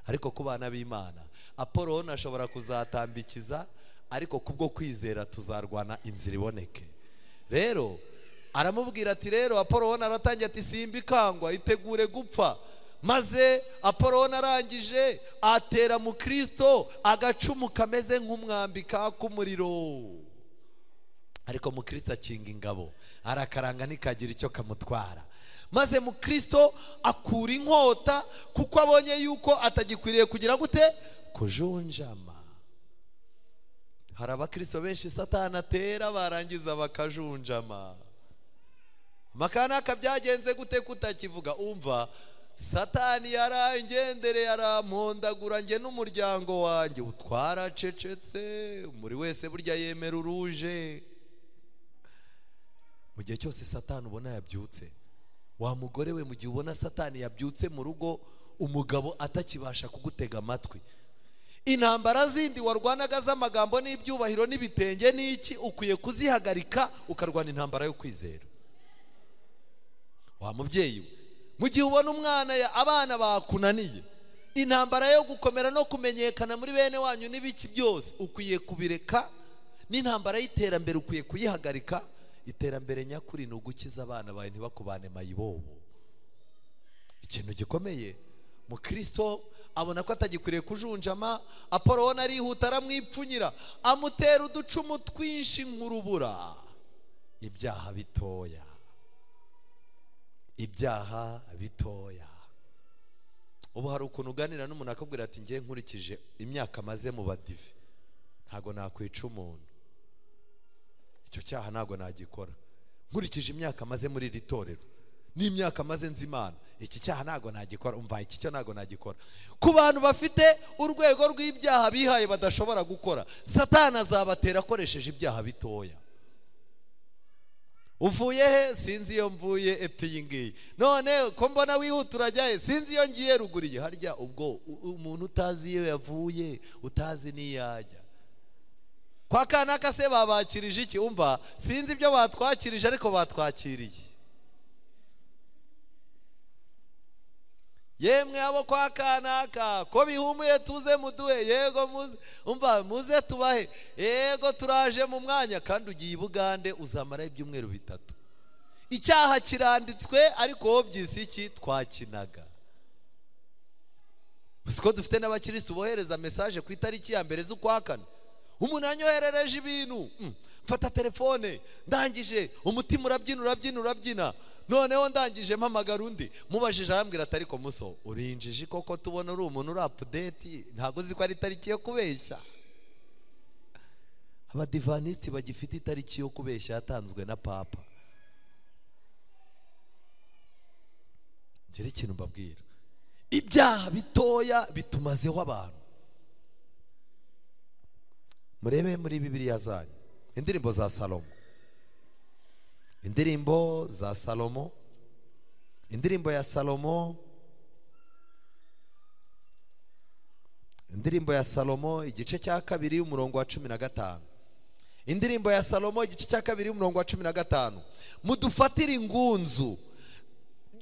[SPEAKER 3] Ariko ku bana b'Imana, Apoloni ashobora kuzatambikiza, ariko kubwo kwizera tuzarwana inzira iboneke. Rero aramubwira ati rero Apoloni aratangiye ati simbikangwa, itegure gupfa. Maze Apoloni arangije atera mu Kristo agacumu kameze nk'umwambi kaka umuriro. Ariko mu Kristo akinga ingabo, arakaranga ntikagira icyo kamutwara. Maze mu Kristo akura inkota kuko abonye yuko atagikwiriye kugira gute? Kujunjama. Hari abakristo benshi Satani atera barangiza bakajunjama. Makanaka byagenze gute kutakivuga? Umva, Satani yarangendereye arampondagura nge n'umuryango wanjye, utwaracecetse, muri wese burya yemera uruje. Mu gihe cyose Satani ubona yabyutse, wa mugore we, mu gihe ubona Satani yabyutse mu rugo, umugabo atakibasha kugutega amatwi, intambara zindi warwanaga z'amagambo n'ibyubahiro n'ibitenge n'iki, ukwiye kuzihagarika ukarwana intambara yo kwizera. Wa mubyeyi we, mu gihe ubona umwana abana bakunaniye, intambara yo gukomera no kumenyekana muri bene wanyu n'ibiki byose ukwiye kubireka, n'intambara y'iterambere ukwiye kuyihagarika. Iterambere nyakuri ni ugukiza abana bawe ntibakubane mayibobo. Ikintu gikomeye, mu Kristo abona ko atagikwiriye kujunjama, Apoloni arihuta aramwipfunyira, amutera uducumu twinshi nk'urubura. Ibyaha bitoya, ibyaha bitoya. Ubu hari ukuntu uganira n'umuntu akabwira ati ngiye nkurikije imyaka maze mu badive ntago nakwica umuntu, icyo cyaha ntago nagikora. Nkurikije imyaka maze muri iri torero n'imyaka maze nzi Imana, iki cyaha ntago nagikora, umva iki cyo ntago nagikora. Ku bantu bafite urwego rw'ibyaha bihaye badashobora gukora, Satani azabatera akoresheje ibyaha bitoya. Uvuye he? Sinzi iyo mvuye epfo iyi ngiyi. None ko mbona wihuta urajya he? Sinzi iyo ngiye ruguriye. Harya ubwo umuntu utazi iyo yavuye, utazi n'iyajya. Kwa kanaka se babakirije iki? Umva sinzi ibyo batwakirije ariko batwakiriye. Yemwe abo kwa kanaka ko bihumuye tuze muduhe, yego muze, umva muze tubahe, yego turaje mu mwanya. Kandi ugiye i Bugande uzamara ibyumweru 3. Icyaha kiranditswe ariko wowe byisi iki twakinaga. Siko dufite n'abakristo bohereza message ku itariki ya 1 z'ukwa 4. Umuntu anyoherereje ibintu, mfata telefone ndangije umutima urabyina urabyina urabyina. Noneho ndangije mpamagara undi, mubajije arambwira ati ariko muso urinjije koko tubona uri umuntu uri update, ntago uzi ko ari itariki yo kubeshya. Abadivanisiti bagifite itariki yo kubeshya yatanzwe na Papa. Ngere ikintu mbabwira, ibyaha bitoya bitumazeho abantu. Murebe muri Bibiliya zanyu indirimbo za Salomo, indirimbo za Salomo, indirimbo ya Salomo, indirimbo ya Salomo igice cya 2 umurongo wa 15. Indirimbo ya Salomo igice cya 2 umurongo wa 15. Mudufatire ingunzu,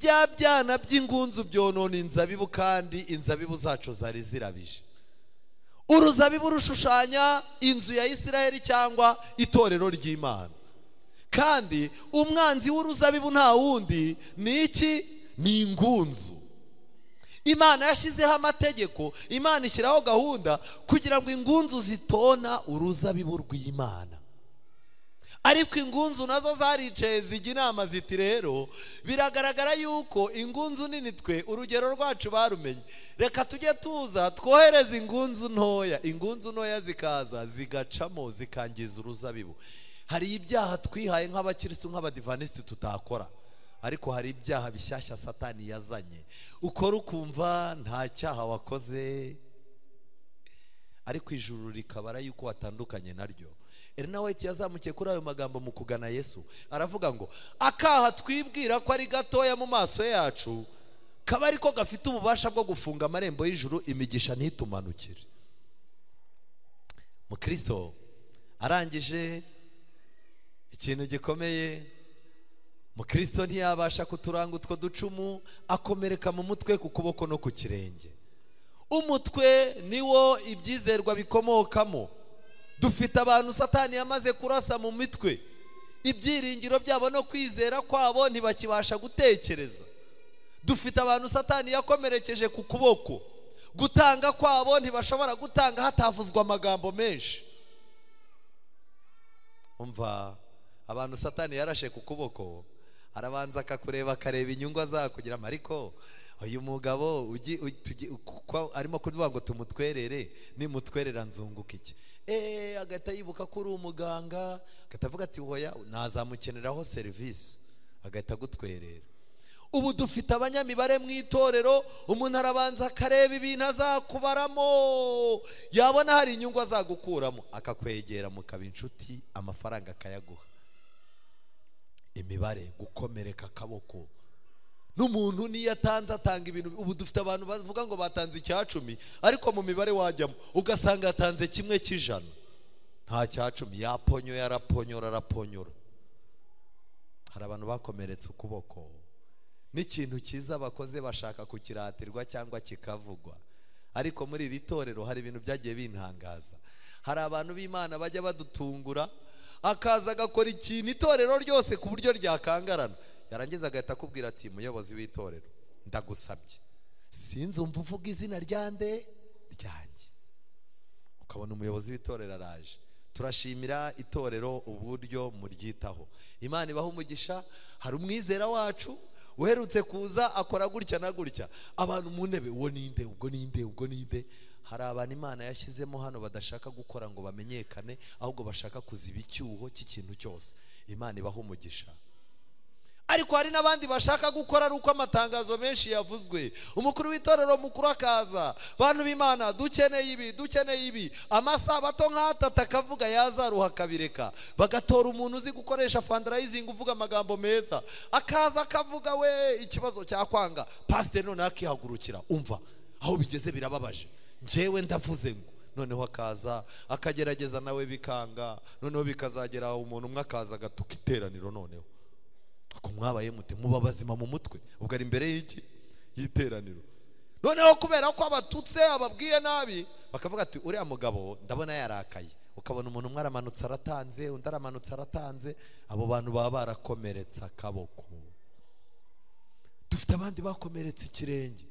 [SPEAKER 3] bya byana by'ingunzu byonona inzabibu, kandi inzabibu zacu zari zirabije. Uruzabibu rushushanya inzu ya Isiraheli cyangwa itorero ry'Imana. Kandi umwanzi w'uruzabibu nta wundi ni iki? Ni ingunzu. Imana yashyizeho amategeko, Imana ishyiraho gahunda kugira ngo ingunzu zitona uruzabibu rw'Imana. Ariko ingunzu nazo zaricaye zijya inama ziti rero biragaragara yuko ingunzu nini twe urugero rwacu barumenye, reka tujye tuza twohereza ingunzu ntoya. Ingunzu ntoya zikaza zigacamo zikangiza uruzabibu. Hari ibyaha twihaye nk'abakristo nk'abadivanisiti tutakora, ariko hari ibyaha bishyashya Satani yazanye ukora ukumva nta cyaha wakoze. ariko ijuru rikabara yuko watandukanye naryo. Elena White yazamukiye kuri ayo magambo mu kugana Yesu, aravuga ngo akaha twibwira ko ari gatoya mu maso yacu kaba ariko gafite ububasha bwo gufunga amarembo y'ijuru, imigisha ntitumanukire. Mukristo arangije ikintu gikomeye. Mukristo ntiyabasha kuturanga utwo ducumu, akomereka mu mutwe, ku kuboko no ku kirenge. Umutwe niwo ibyizerwa bikomokamo. Dufite abantu Satani yamaze kurasa mu mitwe, ibyiringiro byabo no kwizera kwabo ntibakibasha gutekereza. Dufite abantu Satani yakomerekeje ku kuboko, gutanga kwabo ntibashobora gutanga hatavuzwa amagambo menshi. Umva, abantu Satani yarashe ku kuboko, arabanza akakureba akareba inyungu azakugira, ariko uyu mugabo arimo kuvuga ngo tumutwerere, nimutwerera nzunguka iki? Agahita yibuka ko uri umuganga, agahita avuga ati hoya nazamukeneraho serivisi, agahita agutwerera. Ubu dufite abanyamibare mu itorero, umuntu arabanza akareba ibintu azakubaramo, yabona hari inyungu azagukuramo akakwegera mukaba inshuti, amafaranga akayaguha. Imibare, gukomereka akaboko n'umuntu niyo atanze atanga ibintu. Ubu dufite abantu bavuga ngo batanze 10 ariko mu mibare wajyamo ugasanga atanze 1%, nta 10, yaponyo yaraponyora araponyora. Hari abantu bakomeretse ukuboko, n'ikintu cyiza bakoze bashaka kukiratirwa cyangwa kikavugwa. Ariko muri iri torero hari ibintu byagiye bintangaza. Hari abantu b'Imana bajya badutungura, akaza agakora ikintu itorero ryose ku buryo ryakangarana, yarangiza agahita akubwira ati muyobozi w'itorero ndagusabye sinzumva uvuga izina ryande ryanjye. Ukabona umuyobozi w'itorero araje. Turashimira itorero uburyo muryitaho, Imana ibaha umugisha. Hari umwizera wacu uherutse kuza akora gutya na gutya, abantu mu ntebe uwo ninde, ubwo ninde, ubwo ninde. Hari abantu Imana yashyizemo hano badashaka gukora ngo bamenyekane, ahubwo bashaka kuziba icyuho cy'ikintu cyose. Imana ibaha umugisha. Ariko hari n'abandi bashaka gukora ari uko amatangazo menshi yavuzwe, umukuru w'itorero mukuru akaza, bantu b'Imana dukeneye ibi, dukeneye ibi, amasabato nk'atatu akavuga yazaruha akabireka, bagatora umuntu uzi gukoresha fundraising uvuga amagambo meza, akaza akavuga we ikibazo cyakwanga, pastor none akihagurukira, umva aho bigeze birababaje, njyewe ndavuze ngo noneho akaza akagerageza nawe bikanga, noneho bikazagera umuntu umwe akaza agatuka iteraniro, noneho ako mwabaye mute, muba bazima mu mutwe, ubwo ari imbere y'iki y'iteraniro. Noneho kubera ko abatutse ababwiye nabi bakavuga ati uriya mugabo ndabona yarakaye, ukabona umuntu umwe aramanutse aratanze, undi aramanutse aratanze, abo bantu baba barakomeretse akaboko. Dufite abandi bakomeretse ikirenge.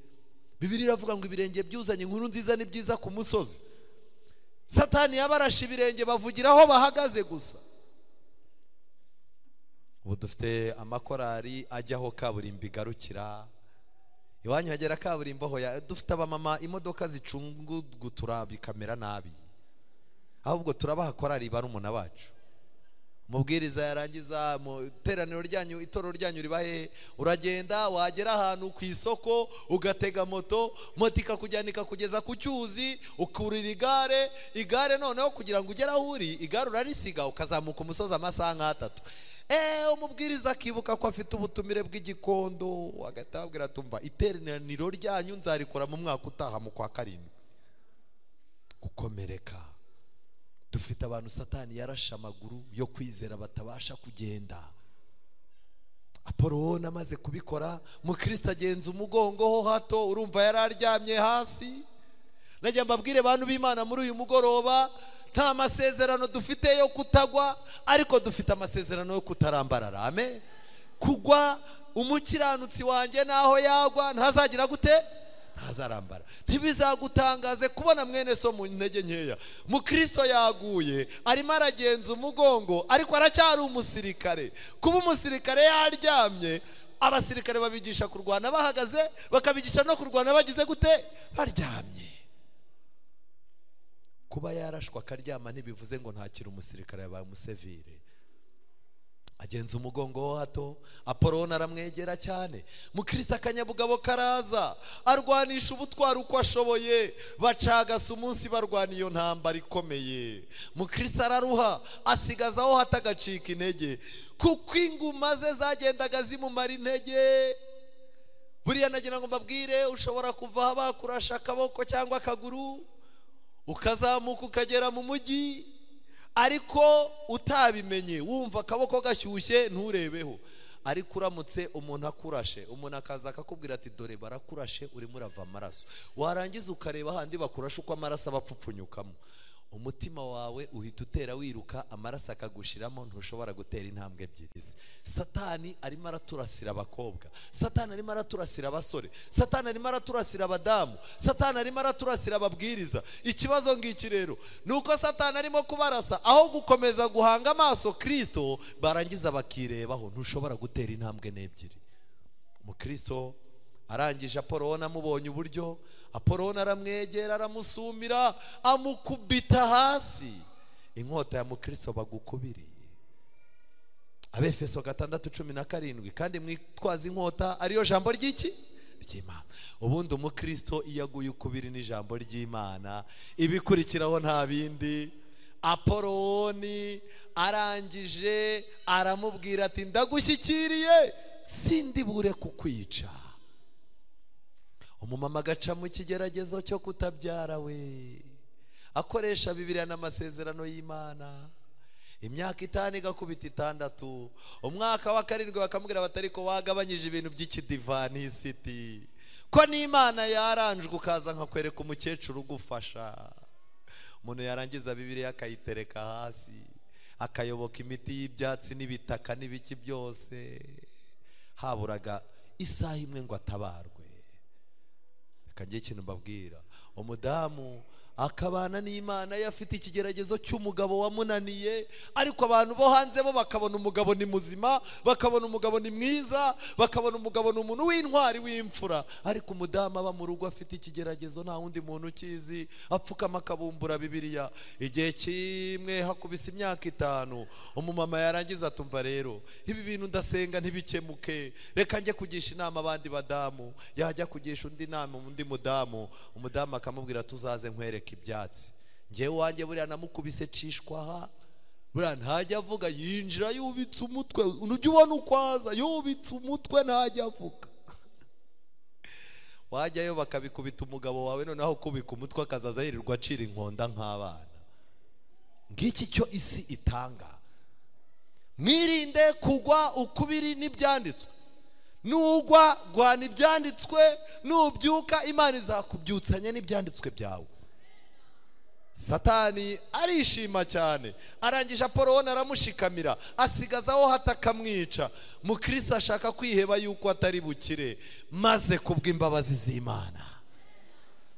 [SPEAKER 3] Bibiliya iravuga ngo ibirenge byuzanye inkuru nziza ni byiza ku musozi. Satani yabarashe ibirenge bavugiraho bahagaze gusa. Ubu dufite amakorari ajyaho kaburimbo igarukira, iwanyu hagera kaburimbo hoya, dufite abamama imodoka zicungugutura bikamera nabi, ahubwo turabaha korari barumuna bacu. Umubwiriza yarangiza mu iteraniro ryanyu, itorero ryanyu ribahe, uragenda wagera ahantu ku isoko ugatega moto, moto ikakujyana ikakugeza ku cyuzi, ukurira igare, igare noneho kugira ngo ugere aho uri, igare urarisiga ukazamuka umusozi amasaha nk'atatu. Umubwiriza akibuka ko afite ubutumire bw'igikondo, agahita ababwira ati umva iteraniro ryanyu nzarikora mu mwaka utaha mu kwa 7. Gukomereka. Dufite abantu Satani yarashe amaguru yo kwizera batabasha kugenda. Apollo amaze kubikora, Mukristo agenza umugongo ho hato, urumva yararyamye hasi. Najya mbabwire bantu b'Imana muri uyu mugoroba, nta masezerano dufite yo kutagwa, ariko dufite amasezerano yo kutarambarara. Amen. Kugwa umukiranutsi wanjye naho yagwa ntazagira gute? Ntazarambara. Ntibizagutangaze kubona mwene so mu ntege nkeya. Mukristo yaguye arimo aragenza umugongo, ariko aracyari umusirikare. Kuba umusirikare yaryamye, abasirikare babigisha kurwana bahagaze, bakabigisha no kurwana bagize gute? Baryamye. Kuba yarashwa akaryama ntibivuze ngo ntakiri umusirikare, yabaye umusevire. Agenza umugongo wo hato, Apoloni aramwegera cyane. Mukristo akanyabugabo karaza, arwanisha ubutwari uko ashoboye, bacagasa umunsi barwana iyo ntambara ikomeye. Mukristo araruha, asigaza aho hato agacika intege, kuko inguma ze zagendaga zimumara intege. Buriya nagira ngo mbabwire, ushobora kuva bakurasha akaboko cyangwa akaguru, ukazamuka ukagera mu mujyi, ariko utabimenye, wumva akaboko gashyushye nturebeho. Ariko uramutse umuntu akurashe, umuntu akaza akakubwira ati dore barakurashe urimo urava amaraso, warangiza ukareba handi bakurashe uko amaraso aba apfupfunyukamo, umutima wawe uhita utera wiruka, amaraso akagushiramo, ntushobora gutera intambwe ebyiri. Satani arimo araturasira abakobwa, Satani arimo araturasira abasore, Satani arimo araturasira abadamu, Satani arimo araturasira ababwiriza. Ikibazo ngiki rero nuko Satani arimo kubarasa, aho gukomeza guhanga amaso Kristo, barangiza bakirebaho, ntushobora gutera intambwe n'ebyiri. Mukristo arangije Apoloni amubonye uburyo, Apoloni aramwegera aramusumira, amukubita hasi. Inkota ya Mukristo bagukubiriye. Abefeso 6:17, kandi mwitwaza inkota ariyo jambo ry'iki? Ry'Imana. Ubundi umukristo iyo aguye ukubiri n'ijambo ry'Imana, ibikurikiraho nta bindi. Apoloni arangije aramubwira ati ndagushyikiriye, sindi bure kukwica. Umumama agaca mu kigeragezo cyo kutabyara we, akoresha Bibiliya n'amasezerano y'Imana. Imyaka 5 igakubita 6, umwaka wa 7 bakamubwira batari ko wagabanyije ibintu by'ikidivanisiti, ko n'Imana yaranjwe ukaza nkakwereka umukecuru ugufasha. Umuntu yarangiza Bibiliya akayitereka hasi, akayoboka imiti y'ibyatsi n'ibitaka n'ibiki byose. Haburaga isaha imwe ngo atabarwe. Kangiye ikintu mbabwira, umudamu akabana n'Imana yafite ikigeragezo cy'umugabo wamunaniye, ariko abantu bo hanze bo bakabona umugabo ni muzima, bakabona umugabo ni mwiza, bakabona umugabo ni umuntu w'intwari w'imfura, ariko umudamu aba mu rugo afite ikigeragezo nta wundi muntu ukizi, apfukama akabumbura Bibiliya. Igihe kimwe hakubise imyaka 5, umumama yarangiza atumva rero ibi bintu ndasenga ntibikemuke, reka njye kugisha inama abandi badamu. Yajya kugisha undi nama undi mudamu, umudamu akamubwira tuzaze nkwereke ibyatsi. Njyewe wanjye buriya namukubise cishwa, buriya ntajya avuga, yinjira yubitse umutwe, ujya ubona uko aza yubitse umutwe ntajya avuga. Wajyayo bakabikubita umugabo wawe, noneho ukubika umutwe akazaza yirirwa acira inkonda nk'abana. Ngiki cyo isi itanga. Mwirinde kugwa ukubiri n'ibyanditswe. Nugwa gwana ibyanditswe, nubyuka Imana izakubyutsanya n'ibyanditswe byawe. Satani arishima cyane, arangije Apoloni aramushikamira, asigaza aho hatakamwica. Mukristo ashaka kwiheba yuko atari bukire, maze kubw'imbabazi z'Imana,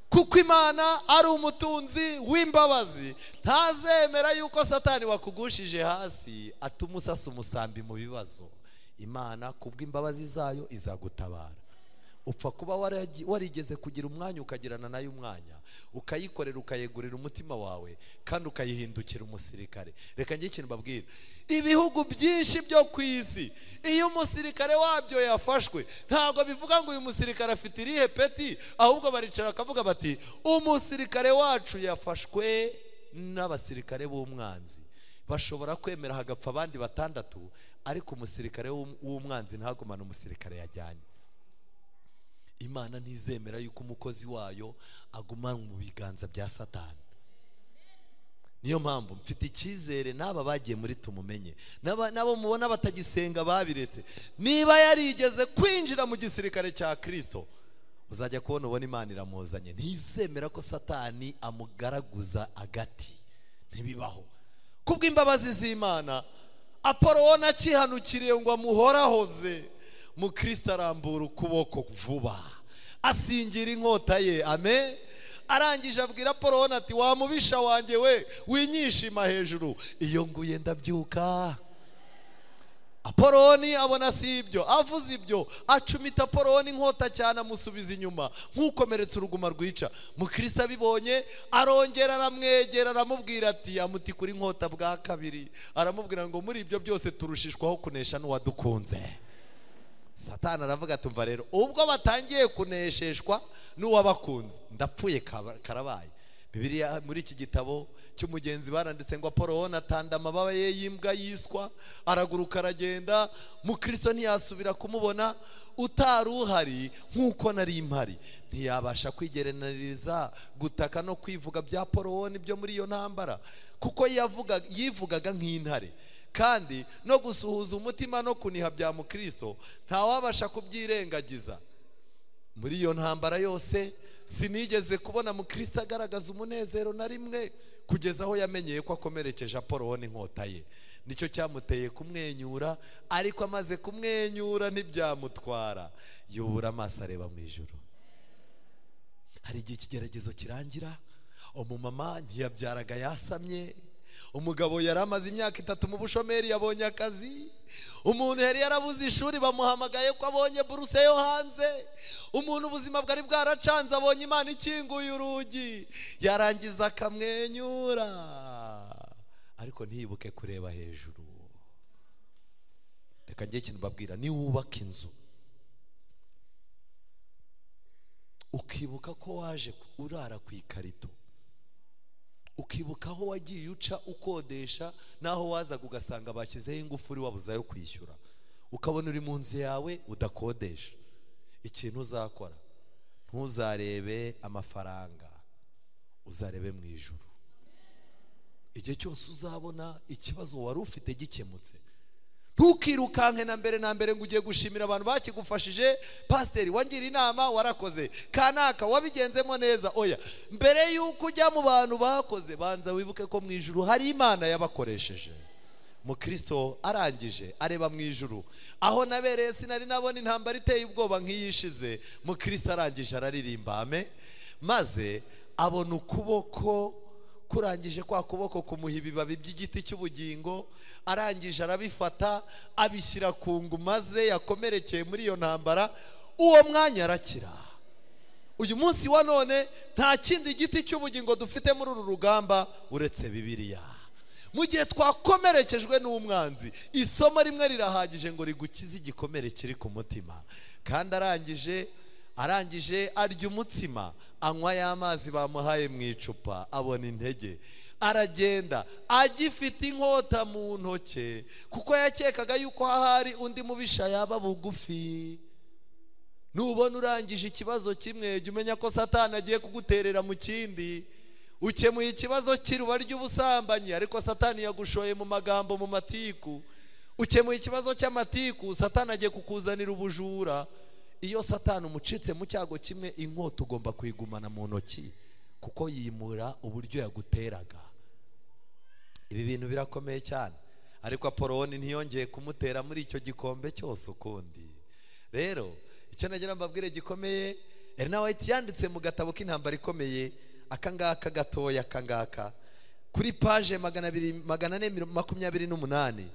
[SPEAKER 3] kuko Imana ari umutunzi w'imbabazi, ntazemera yuko Satani wakugushije hasi atuma usasa umusambi mu bibazo. Imana kubw'imbabazi zayo izagutabara. Upfa kuba warigeze kugira umwanya ukagirana nayo umwanya, ukayikorera, ukayegurira umutima wawe, kandi ukayihindukira umusirikare. Reka njye ikintu mbabwira, ibihugu byinshi byo ku isi iyo umusirikare wabyo yafashwe, ntabwo bivuga ngo uyu musirikare afite irihe peti, ahubwo baricara bakavuga bati umusirikare wacu yafashwe n'abasirikare b'umwanzi. Bashobora kwemera hagapfa abandi 6, ariko umusirikare w'umwanzi ntagumane umusirikare yajyanye. Imana ntizemera yuko umukozi wayo aguma mu biganza bya Satani. Niyo mpamvu mfite icyizere n'aba bagiye muri tumumenye, n'abo mubona batagisenga babiretse, niba yarigeze kwinjira mu gisirikare cya Kristo, uzajya kubona ubona Imana iramuzanye. Ntizemera ko Satani amugaraguza agati, ntibibaho. Kubw'imbabazi z'Imana, Apoloni akihanukiriye ngo amuhorahoze, Mukristo arambura ukuboko vuba, asingira inkota ye. Amen. Arangije abwira Apoloni ati wa mubisha wanjye we, winyishima hejuru, iyo nguye ndabyuka. Apoloni abona si ibyo, avuze ibyo acumita Apoloni inkota cyane, amusubiza inyuma nk'ukomeretse uruguma rwica. Mukristo abibonye arongera aramwegera, aramubwira ati, amuti kuri inkota bwa kabiri, aramubwira ngo muri ibyo byose turushishwaho kunesha n'uwadukunze. Satani aravuga tumva rero ubwo batangiye kunesheshwa n'uwabakunze, ndapfuye karabaye. Bibiliya muri iki gitabo cy'umugenzi baranditse ngo Apoloni atanda amababa ye y'imbwa yiswa, araguruka aragenda. Mukristo ntiyasubira kumubona. Utari uhari nk'uko nari mpari ntiyabasha kwigereraniriza gutaka no kwivuga bya Apoloni byo muri iyo ntambara, kuko yivugaga nk'intare, kandi no gusuhuza umutima no kuniha bya Mukristo ntawabasha kubyirengagiza. Muri iyo ntambara yose sinigeze kubona Mukristo agaragaza umunezero na rimwe, kugeza aho yamenyeye ko akomerekeje Apoloni inkota ye. Nicyo cyamuteye kumwenyura, ariko amaze kumwenyura ntibyamutwara, yubura amaso areba mu ijuru. Hari igihe ikigeragezo kirangira, umumama ntiyabyaraga yasamye, umugabo yari amaze imyaka 3 mu bushomeri yabonye akazi, umuntu yari yarabuze ishuri bamuhamagaye ko abonye buruse yo hanze, umuntu ubuzima bwari bwaracanze abonye Imana ikinguye urugi, yarangiza akamwenyura, ariko ntiyibuke kureba hejuru. Reka ngiye ikintu babwira, niwubaka inzu ukibuka ko waje urara ku ikarito, ukibuka aho wagiye uca ukodesha naho wazaga ugasanga bashyizeho ingufuri wabuzayo kwishyura, ukabona uri mu nzu yawe udakodesha, ikintu uzakora ntuzarebe amafaranga, uzarebe mu ijuru. Igihe cyose uzabona ikibazo wari ufite gikemutse, ntukirukanke na mbere na mbere ngo ugiye gushimira abantu bakigufashije, pasiteri wangira inama warakoze, kanaka wabigenzemo neza. Oya, mbere yuko ujya mu bantu bakoze, banza wibuke ko mu ijuru hari Imana yabakoresheje. Mukristo arangije areba mu ijuru, aho nabereye sinari nabona intambara iteye ubwoba nk'iyishize. Mukristo arangije araririmba ame, maze abona ukuboko kurangije kwa kuboko kumuha ibibabi by'igiti cy'ubugingo, arangije arabifata abishyira ku nguma ze yakomerekeye muri iyo ntambara, uwo mwanya arakira. Uyu munsi wa none nta kindi giti cy'ubugingo dufite muri uru rugamba uretse Bibiliya. Mu gihe twakomerekejwe n'umwanzi, isomo rimwe rirahagije ngo rigukize igikomere kiri ku mutima. Kandi arangije arya umutsima, anywa y'amazi bamuhaye mu icupa, abona intege, aragenda agifite inkota mu ntoke, kuko yakekaga yuko ahari undi mubisha yaba bugufi. Nubona urangije ikibazo kimwe, jya umenya ko Satani agiye kuguterera mu kindi. Ukemuye ikibazo cy'iruba ry'ubusambanyi, ariko Satani yagushoye mu magambo, mu matiku. Ukemuye ikibazo cy'amatiku, Satani agiye kukuzanira ubujura. Iyo Satani umucitse mu cyago kimwe, inkota ugomba kuyigumana mu ntoki, kuko yimura uburyo yaguteraga. Ibi bintu birakomeye cyane, ariko Apoloni ntiyongeye kumutera muri icyo gikombe cyose ukundi. Rero icyo nagira mbabwire gikomeye, Elena White yanditse mu gatabo k'intambara ikomeye, akangaka gatoya, akangaka kuri page 428,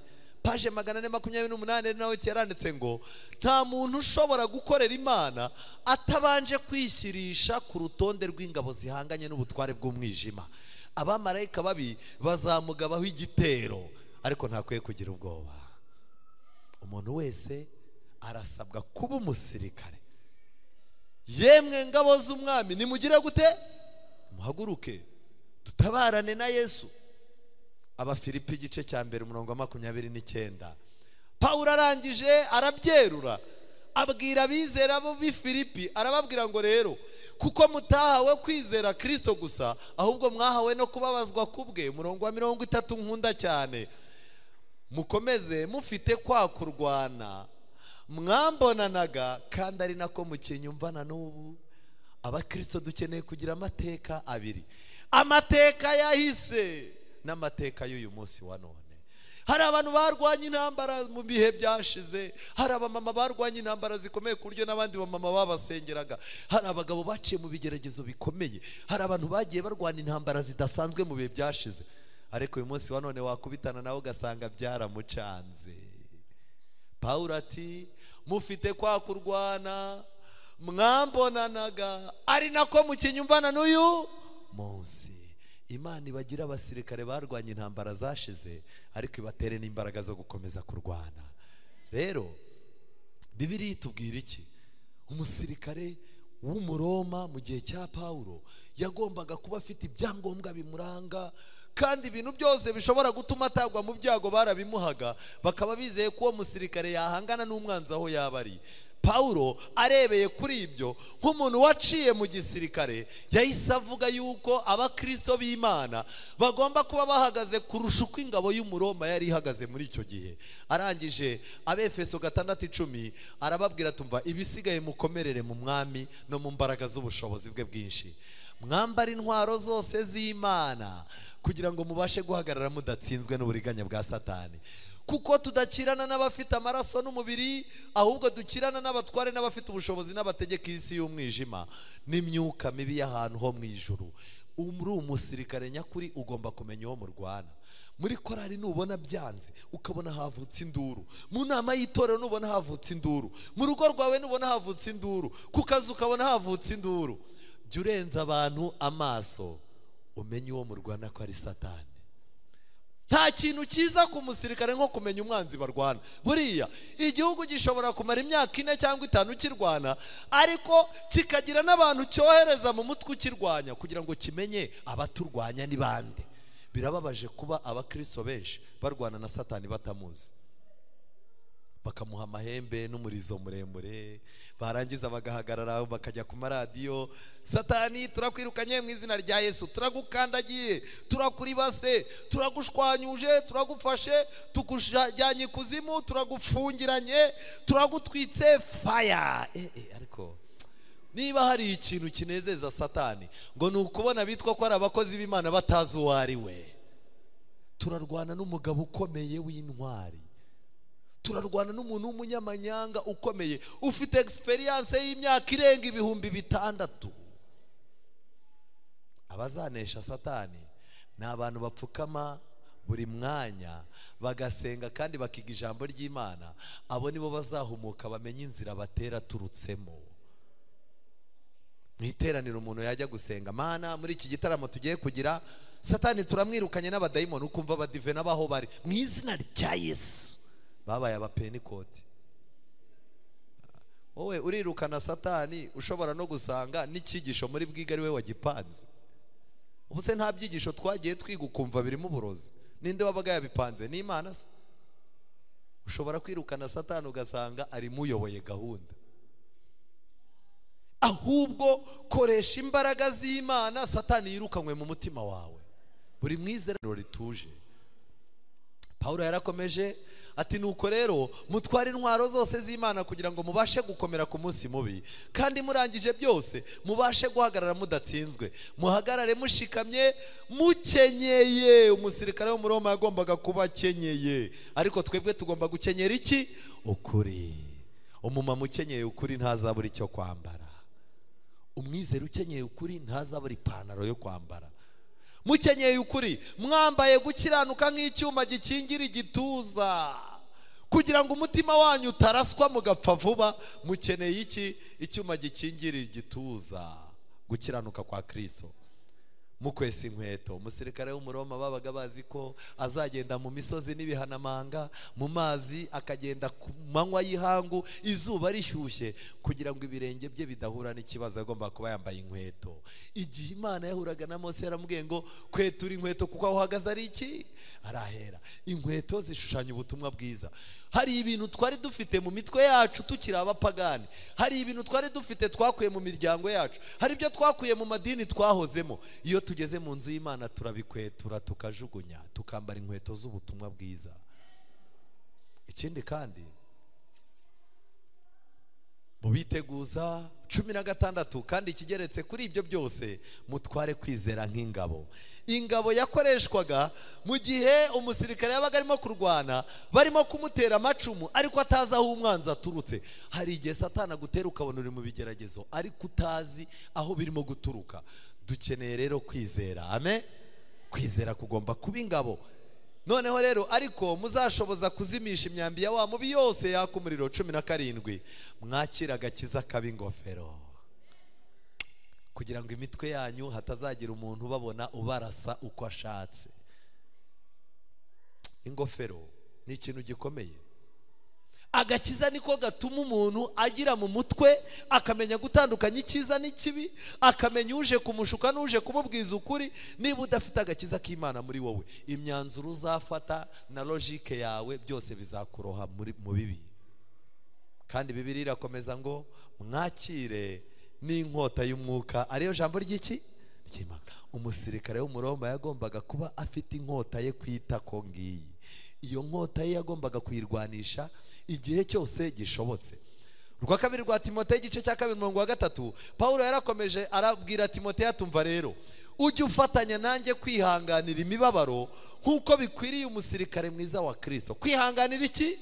[SPEAKER 3] page 428, Elena White yaranditse ngo nta muntu ushobora gukorera Imana atabanje kwishyirisha ku rutonde rw'ingabo zihanganye n'ubutware bw'umwijima. Abamarayika babi bazamugabaho igitero, ariko ntakwiye kugira ubwoba. Umuntu wese arasabwa kuba umusirikare. Yemwe ngabo z'umwami, nimugire gute? Muhaguruke dutabarane na Yesu. Abafilipi igice cya 1 umurongo wa 29, Pawulo arangije arabyerura, abwira abizera bo b'i Filipi, arababwira ngo rero kuko mutahawe kwizera Kristo gusa, ahubwo mwahawe no kubabazwa kubwe. Umurongo wa 30 nkunda cyane, mukomeze mufite kwa kurwana mwambonanaga, kandi ari nako mukinyumvana n'ubu. Abakristo dukeneye kugira amateka abiri, amateka yahise n'amateka y'uyu munsi wa none. Hari abantu barwanye intambara mu bihe byashize, hari abamama barwanye intambara zikomeye ku buryo n'abandi bamama babasengeraga, hari abagabo baciye mu bigeragezo bikomeye, hari abantu bagiye barwana intambara zidasanzwe mu bihe byashize, ariko uyu munsi wa none wakubitana nawe ugasanga byaramucanze. Pawulo ati mufite kwa kurwana mwambonanaga ari nako mukinyumvana n'uyu munsi. Imana ibagira abasirikare barwanya intambara zashize, ariko ibatere n'imbaraga zo gukomeza kurwana. Rero Bibiliya itubwira iki? Umusirikare w'Umuroma mu gihe cya Pawulo yagombaga kuba afite ibyangombwa bimuranga, kandi ibintu byose bishobora gutuma atagwa mu byago barabimuhaga, bakaba bizeye ko uwo musirikare yahangana n'umwanzi aho yaba ari. Pawulo arebeye kuri ibyo nk'umuntu waciye mu gisirikare, yahise avuga yuko abakristo b'Imana bagomba kuba bahagaze kurusha uko ingabo y'Umuroma yari ihagaze muri icyo gihe. Arangije Abefeso 6:10 arababwira tumva ibisigaye mukomerere mu mwami no mu mbaraga z'ubushobozi bwe bwinshi, mwambara intwaro zose z'Imana kugira ngo mubashe guhagarara mudatsinzwe n'uburiganya bwa Satani. Kuko tudakirana n'abafite amaraso n'umubiri, ahubwo dukirana n'abatware n'abafite ubushobozi n'abategeka isi y'umwijima n'imyuka mibi y'ahantu ho mu ijuru. Uri umusirikare nyakuri ugomba kumenya uwo murwana. Muri korari nubona byanze ukabona havutse induru, mu nama y'itorero nubona havutse induru, mu rugo rwawe nubona havutse induru, ku kazi ukabona havutse induru, jya urenza abantu amaso umenye uwo murwana ko ari Satani. Nta kintu cyiza ku musirikare nko kumenya umwanzi barwana. Buriya igihugu gishobora kumara imyaka 4 cyangwa 5 kirwana, ariko kikagira n'abantu cyohereza mu mutwe ukirwanya kugira ngo kimenye abaturwanya ni bande. Birababaje kuba abakristo benshi barwana na Satani batamuzi, bakamuha amahembe n'umurizo muremure, barangiza bagahagarara bakajya ku maradiyo, Satani turakwirukanye mu izina rya Yesu, turagukandagiye, turakuribase, turagushwanyuje, turagufashe, tukujyanye ikuzimu, turagufungiranye, turagutwitse fire. Ariko niba hari ikintu kinezeza Satani ngo ni ukubona bitwa ko ari abakozi b'Imana batazi uwo ari we. Turarwana n'umugabo ukomeye w'intwari, turarwana n'umuntu w'umunyamanyanga ukomeye ufite experience y'imyaka irenga 6000. Abazanesha Satani ni abantu bapfukama buri mwanya bagasenga kandi bakiga ijambo ry'Imana. Abo nibo bazahumuka bamenye inzira batera turutsemo. Mu iteraniro umuntu yajya gusenga, Mana muri iki gitaramo tugiye kugira, Satani turamwirukanye n'abadayimoni, ukumva abadive n'abaho bari mu izina rya Yesu babaye abapenikoti. Wowe urirukana Satani ushobora no gusanga n'ikigisho muri bwiga ari we wagipanze. Ubu se nta byigisho twagiye twiga ukumva birimo uburozi? Ninde wabaga yabipanze? Ni Imana se? Ushobora kwirukana Satani ugasanga ari muyoboye gahunda. Ahubwo koresha imbaraga z'Imana, Satani yirukanywe mu mutima wawe. Buri mwizerano rituje. Pawulo yarakomeje ati nuko rero mutware intwaro zose z'Imana kugira ngo mubashe gukomera ku munsi mubi, kandi murangije byose mubashe guhagarara mudatsinzwe. Muhagarare mushikamye mukenyeye. Umusirikare w'Umuroma yagombaga kuba akenyeye, ariko twebwe tugomba gukenyera iki? Ukuri. Umumama ukenyeye ukuri ntazabura icyo kwambara. Umwizera ukenyeye ukuri ntazabura ipantaro yo kwambara. Mukenyeye ukuri, mwambaye gukiranuka nk'icyuma gikingira igituza, kugira ngo umutima wanyu utaraswa mugapfa vuba. Mukeneye iki? Icyuma gikingira igituza, gukiranuka kwa Kristo. Mukwesa inkweto. Umusirikare w'Umuroma babaga bazi ko azagenda mu misozi n'ibihanamanga, mu mazi, akagenda ku manywa y'ihangu izuba rishyushye, kugira ngo ibirenge bye bidahura n'ikibazo agomba kuba yambaye inkweto. Igihe Imana yahuraga na Mose yaramubwiye ngo kwetura inkweto kuko aho uhagaze ari iki? Arahera. Inkweto zishushanya ubutumwa bwiza. Hari ibintu twari dufite mu mitwe yacu tukiri abapagani, hari ibintu twari dufite twakuye mu miryango yacu, hari ibyo twakuye mu madini twahozemo. Iyo tugeze mu nzu y'Imana turabikwetura tukajugunya, tukambara inkweto z'ubutumwa bwiza. Ikindi kandi mubiteguza 16, kandi ikigeretse kuri ibyo byose mutware kwizera nk'ingabo. Ingabo yakoreshwaga mu gihe umusirikare yabaga arimo kurwana, barimo kumutera amacumu ariko atazi aho umwanzi aturutse. Hari igihe Satani agutera ukabona uri mu bigeragezo ariko utazi aho birimo guturuka. Dukeneye rero kwizera. Amen. Kwizera kugomba kuba ingabo. Noneho rero ariko muzashoboza kuzimisha imyambi ya wa mubi yose yaka umuriro. 17 mwakira agakiza k'ab'ingofero, kugira ngo imitwe yanyu hatazagira umuntu ubabona ubarasa uko ashatse. Ingofero ni ikintu gikomeye. Agakiza niko gatuma umuntu agira mu mutwe, akamenya gutandukanya icyiza n'ikibi, akamenya uje kumushuka n'uje kumubwiza ukuri. Niba udafite agakiza k'Imana muri wowe, imyanzuro uzafata na logique yawe byose bizakuroha mu bibi. Kandi Bibiliya irakomeza ngo mwakire n'inkota y'umwuka, ariyo jambo ry'iki? Ry'Imana. Umusirikare w'umuroma yagombaga kuba afite inkota ye kwitako ngiyi. Iyo nkota ye yagombaga kuyirwanisha igihe cyose gishobotse. Urwa kabiri rwa Timoteyo igice cya 2 umurongo wa 3, Paulo yarakomeje arabwira Timoteyo atumva rero ujye ufatanya nanjye kwihanganira imibabaro nk'uko bikwiriye umusirikare mwiza wa Kristo. Kwihanganira iki?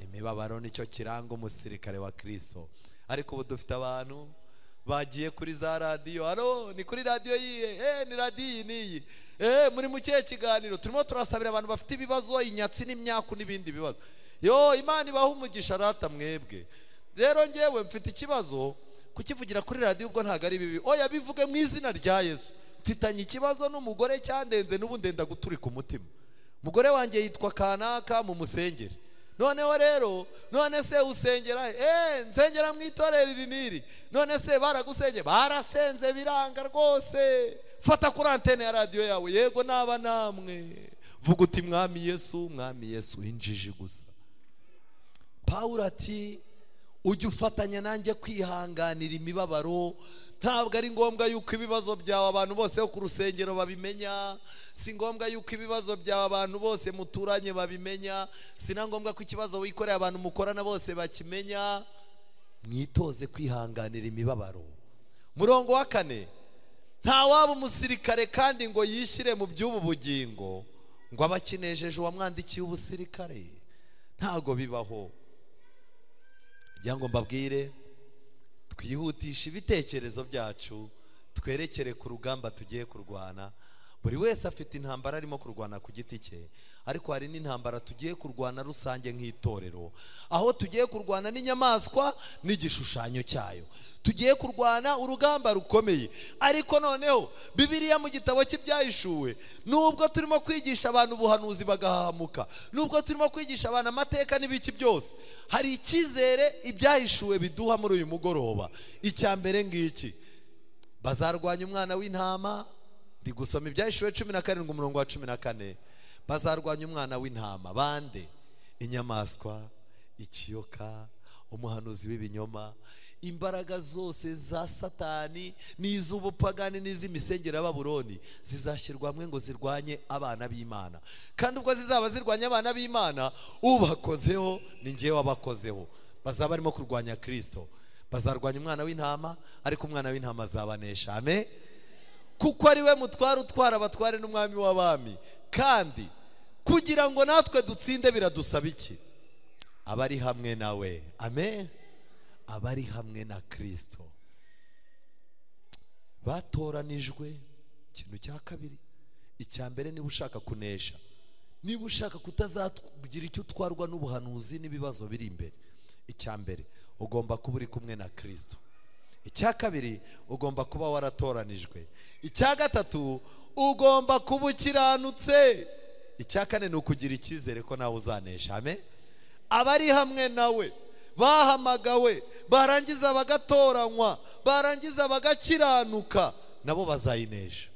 [SPEAKER 3] Imibabaro nicyo kiranga umusirikare wa Kristo. Ariko ubu dufite abantu bagiye kuri za radiyo, hano ni kuri radiyo yiye, ni radiyo iyi n'iyi, muri mu kihe kiganiro turimo turasabira abantu bafite ibibazo, inyatsi n'imyaku n'ibindi bibazo. Yo Imana ibaha umugisha rata mwebwe. Rero ngewe mfite ikibazo, kukivugira kuri radiyo ubwo ntago ari bibi, oya bivuge mu izina rya Yesu. Mfitanye ikibazo n'umugore cyandenze n'ubu ndenda guturika umutima. Umugore wanjye yitwa Kanaka, mu musengere. Noneho rero, none se usengera nsengera mu itorero iri n'iri. None se baragusenge? Barasenze biranga rwose. Fata kuri antene ya radiyo yawe, yego naba namwe, vuga uti Mwami Yesu, Mwami Yesu. Injiji gusa. Paulo ati ujye ufatanya nanjye kwihanganira imibabaro. Ntabwo ari ngombwa yuko ibibazo byawe abantu bose ku rusengero babimenya, si ngombwa yuko ibibazo byawe abantu bose muturanye babimenya, si na ngombwa ko ikibazo wikoreye abantu mukorana bose bakimenya. Mwitoze kwihanganira imibabaro. Murongo wa 4, nta waba umusirikare kandi ngo yishyire mu by'ubu bugingo ngo abakinejeje uwamwandikiye ubusirikare. Ntago bibaho. Kugira ngo mbabwire, twihutisha ibitekerezo byacu, twerekere ku rugamba tugiye kurwana. Buri wese afite intambara arimo kurwana ku giti cye, ariko hari n'intambara tugiye kurwana rusange nk'itorero, aho tugiye kurwana n'inyamaswa n'igishushanyo cyayo. Tugiye kurwana urugamba rukomeye. Ariko noneho Bibiliya mu gitabo cy'Ibyahishuwe, nubwo turimo kwigisha abantu ubuhanuzi bagahamuka, nubwo turimo kwigisha abantu amateka n'ibiki byose, hari icyizere ibyahishuwe biduha muri uyu mugoroba. Icya mbere ngiki, bazarwanya umwana w'intama. Ndi gusoma Ibyahishuwe 17 umurongo wa 14. Bazarwanya umwana w'intama. Bande? Inyamaswa, ikiyoka, umuhanuzi w'ibinyoma, imbaraga zose za Satani n'iz'ubupagani n'iz'imisengero ya Babuloni zizashyirwa hamwe ngo zirwanye abana b'Imana. Kandi ubwo zizaba zirwanya abana b'Imana, ubakozeho ni ngewe wabakozeho. Bazaba barimo kurwanya Kristo, bazarwanya umwana w'intama, ariko umwana w'intama azabanesha. Amen. Kuko ari we mutware utwara abatware n'umwami w'abami. Kandi kugira ngo natwe dutsinde biradusaba iki? Abari hamwe nawe. Amen. Abari hamwe na Kristo batoranijwe. Ikintu cya kabiri, icya mbere, niba ushaka kunesha, niba ushaka kutazagira icyo utwarwa n'ubuhanuzi n'ibibazo biri imbere, icya mbere ugomba kuba uri kumwe na Kristo. Icya kabiri ugomba kuba waratoranijwe. Icya gatatu ugomba kuba ukiranutse. Icya kane ni ukugira icyizere ko nawe uzanesha. Amen. Abari hamwe nawe bahamagawe, barangiza bagatoranywa, barangiza bagakiranuka, nabo bazayinesha.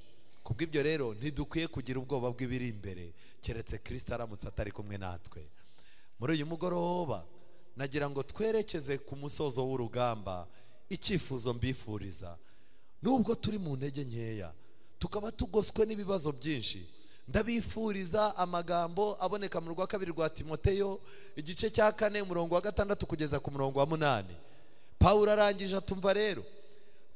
[SPEAKER 3] Kubw'ibyo rero ntidukwiye kugira ubwoba bw'ibiri imbere, keretse Kristo aramutse atari kumwe natwe. Muri uyu mugoroba nagira ngo twerekeze ku musozo w'urugamba. Icyifuzo mbifuriza, nubwo turi mu ntege nkeya tukaba tugoswe n'ibibazo byinshi, ndabifuriza amagambo aboneka mu rwa kabiri rwa Timoteyo igice cya 4 umurongo wa 6 kugeza ku murongo wa 8. Paulo arangije atumva rero,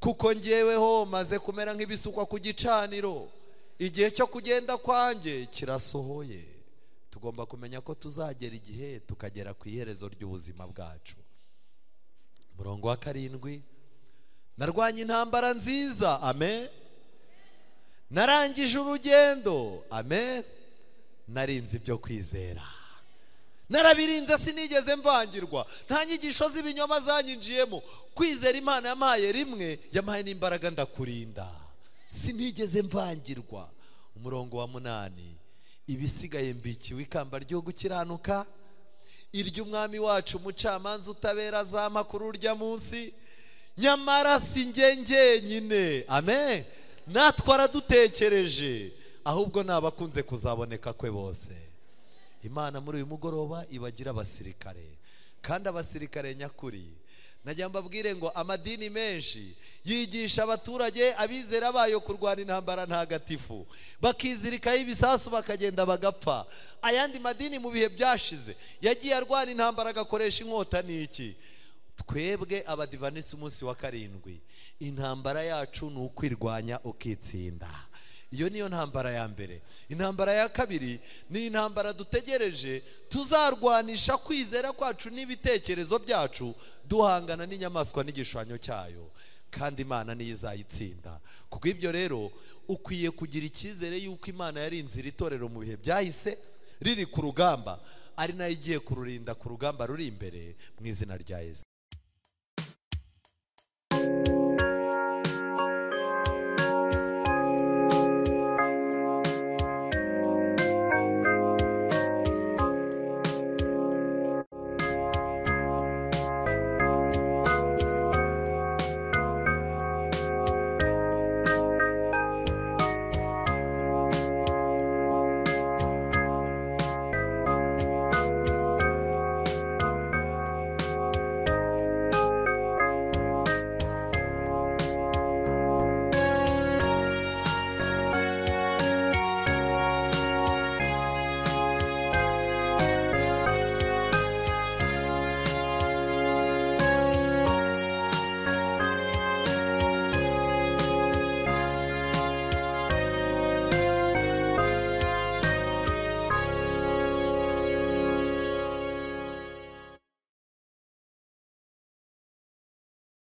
[SPEAKER 3] kuko ngeweho maze kumera nk'ibisukwa ku gicaniro, igihe cyo kugenda kwanjye kirasohoye. Tugomba kumenya ko tuzagera igihe tukagera ku iherezo ry'ubuzima bwacu. Murongo wa 7, narwanye intambara nziza. Amen. Narangije urugendo. Amen. Narinze ibyo kwizera, narabirinze, sinigeze mvangirwa, nta nyigisho z'ibinyoma zanyinjiyemo. Kwizera Imana yampaye rimwe, yampaye n'imbaraga ndakurinda, sinigeze mvangirwa. Umurongo wa 8, ibisigaye mbikiwe ikamba ryo gukiranuka, iry'umwami wacu umucamanza utabera azampa kuri urya munsi, nyamara si njye njyenyine. Amen. Natwe aradutekereje, ahubwo nabakunze kuzaboneka kwe bose. Imana muri uyu mugoroba ibagira abasirikare, kandi abasirikare nyakuri. Najya mbabwire ngo amadini menshi yigisha abaturage abizera bayo kurwana intambara ntagatifu, bakizirikaho ibisasu bakagenda bagapfa. Ayandi madini mu bihe byashize yagiye arwana intambara agakoresha inkota n'iki. Twebwe abadivanisi umunsi wa 7, intambara yacu ni ukwirwanya ukitsinda. Iyo niyo ntambara ya mbere. Intambara ya kabiri ni intambara dutegereje tuzarwanisha kwizera kwacu n'ibitekerezo byacu, duhangana n'inyamaswa n'igishushanyo cyayo, kandi Imana niyo izayitsinda. Kuko ibyo rero ukwiye kugira icyizere yuko Imana yarinze iri torero mu bihe byahise riri ku rugamba, ari nayo igiye kururinda ku rugamba ruri imbere, mu izina rya Yesu.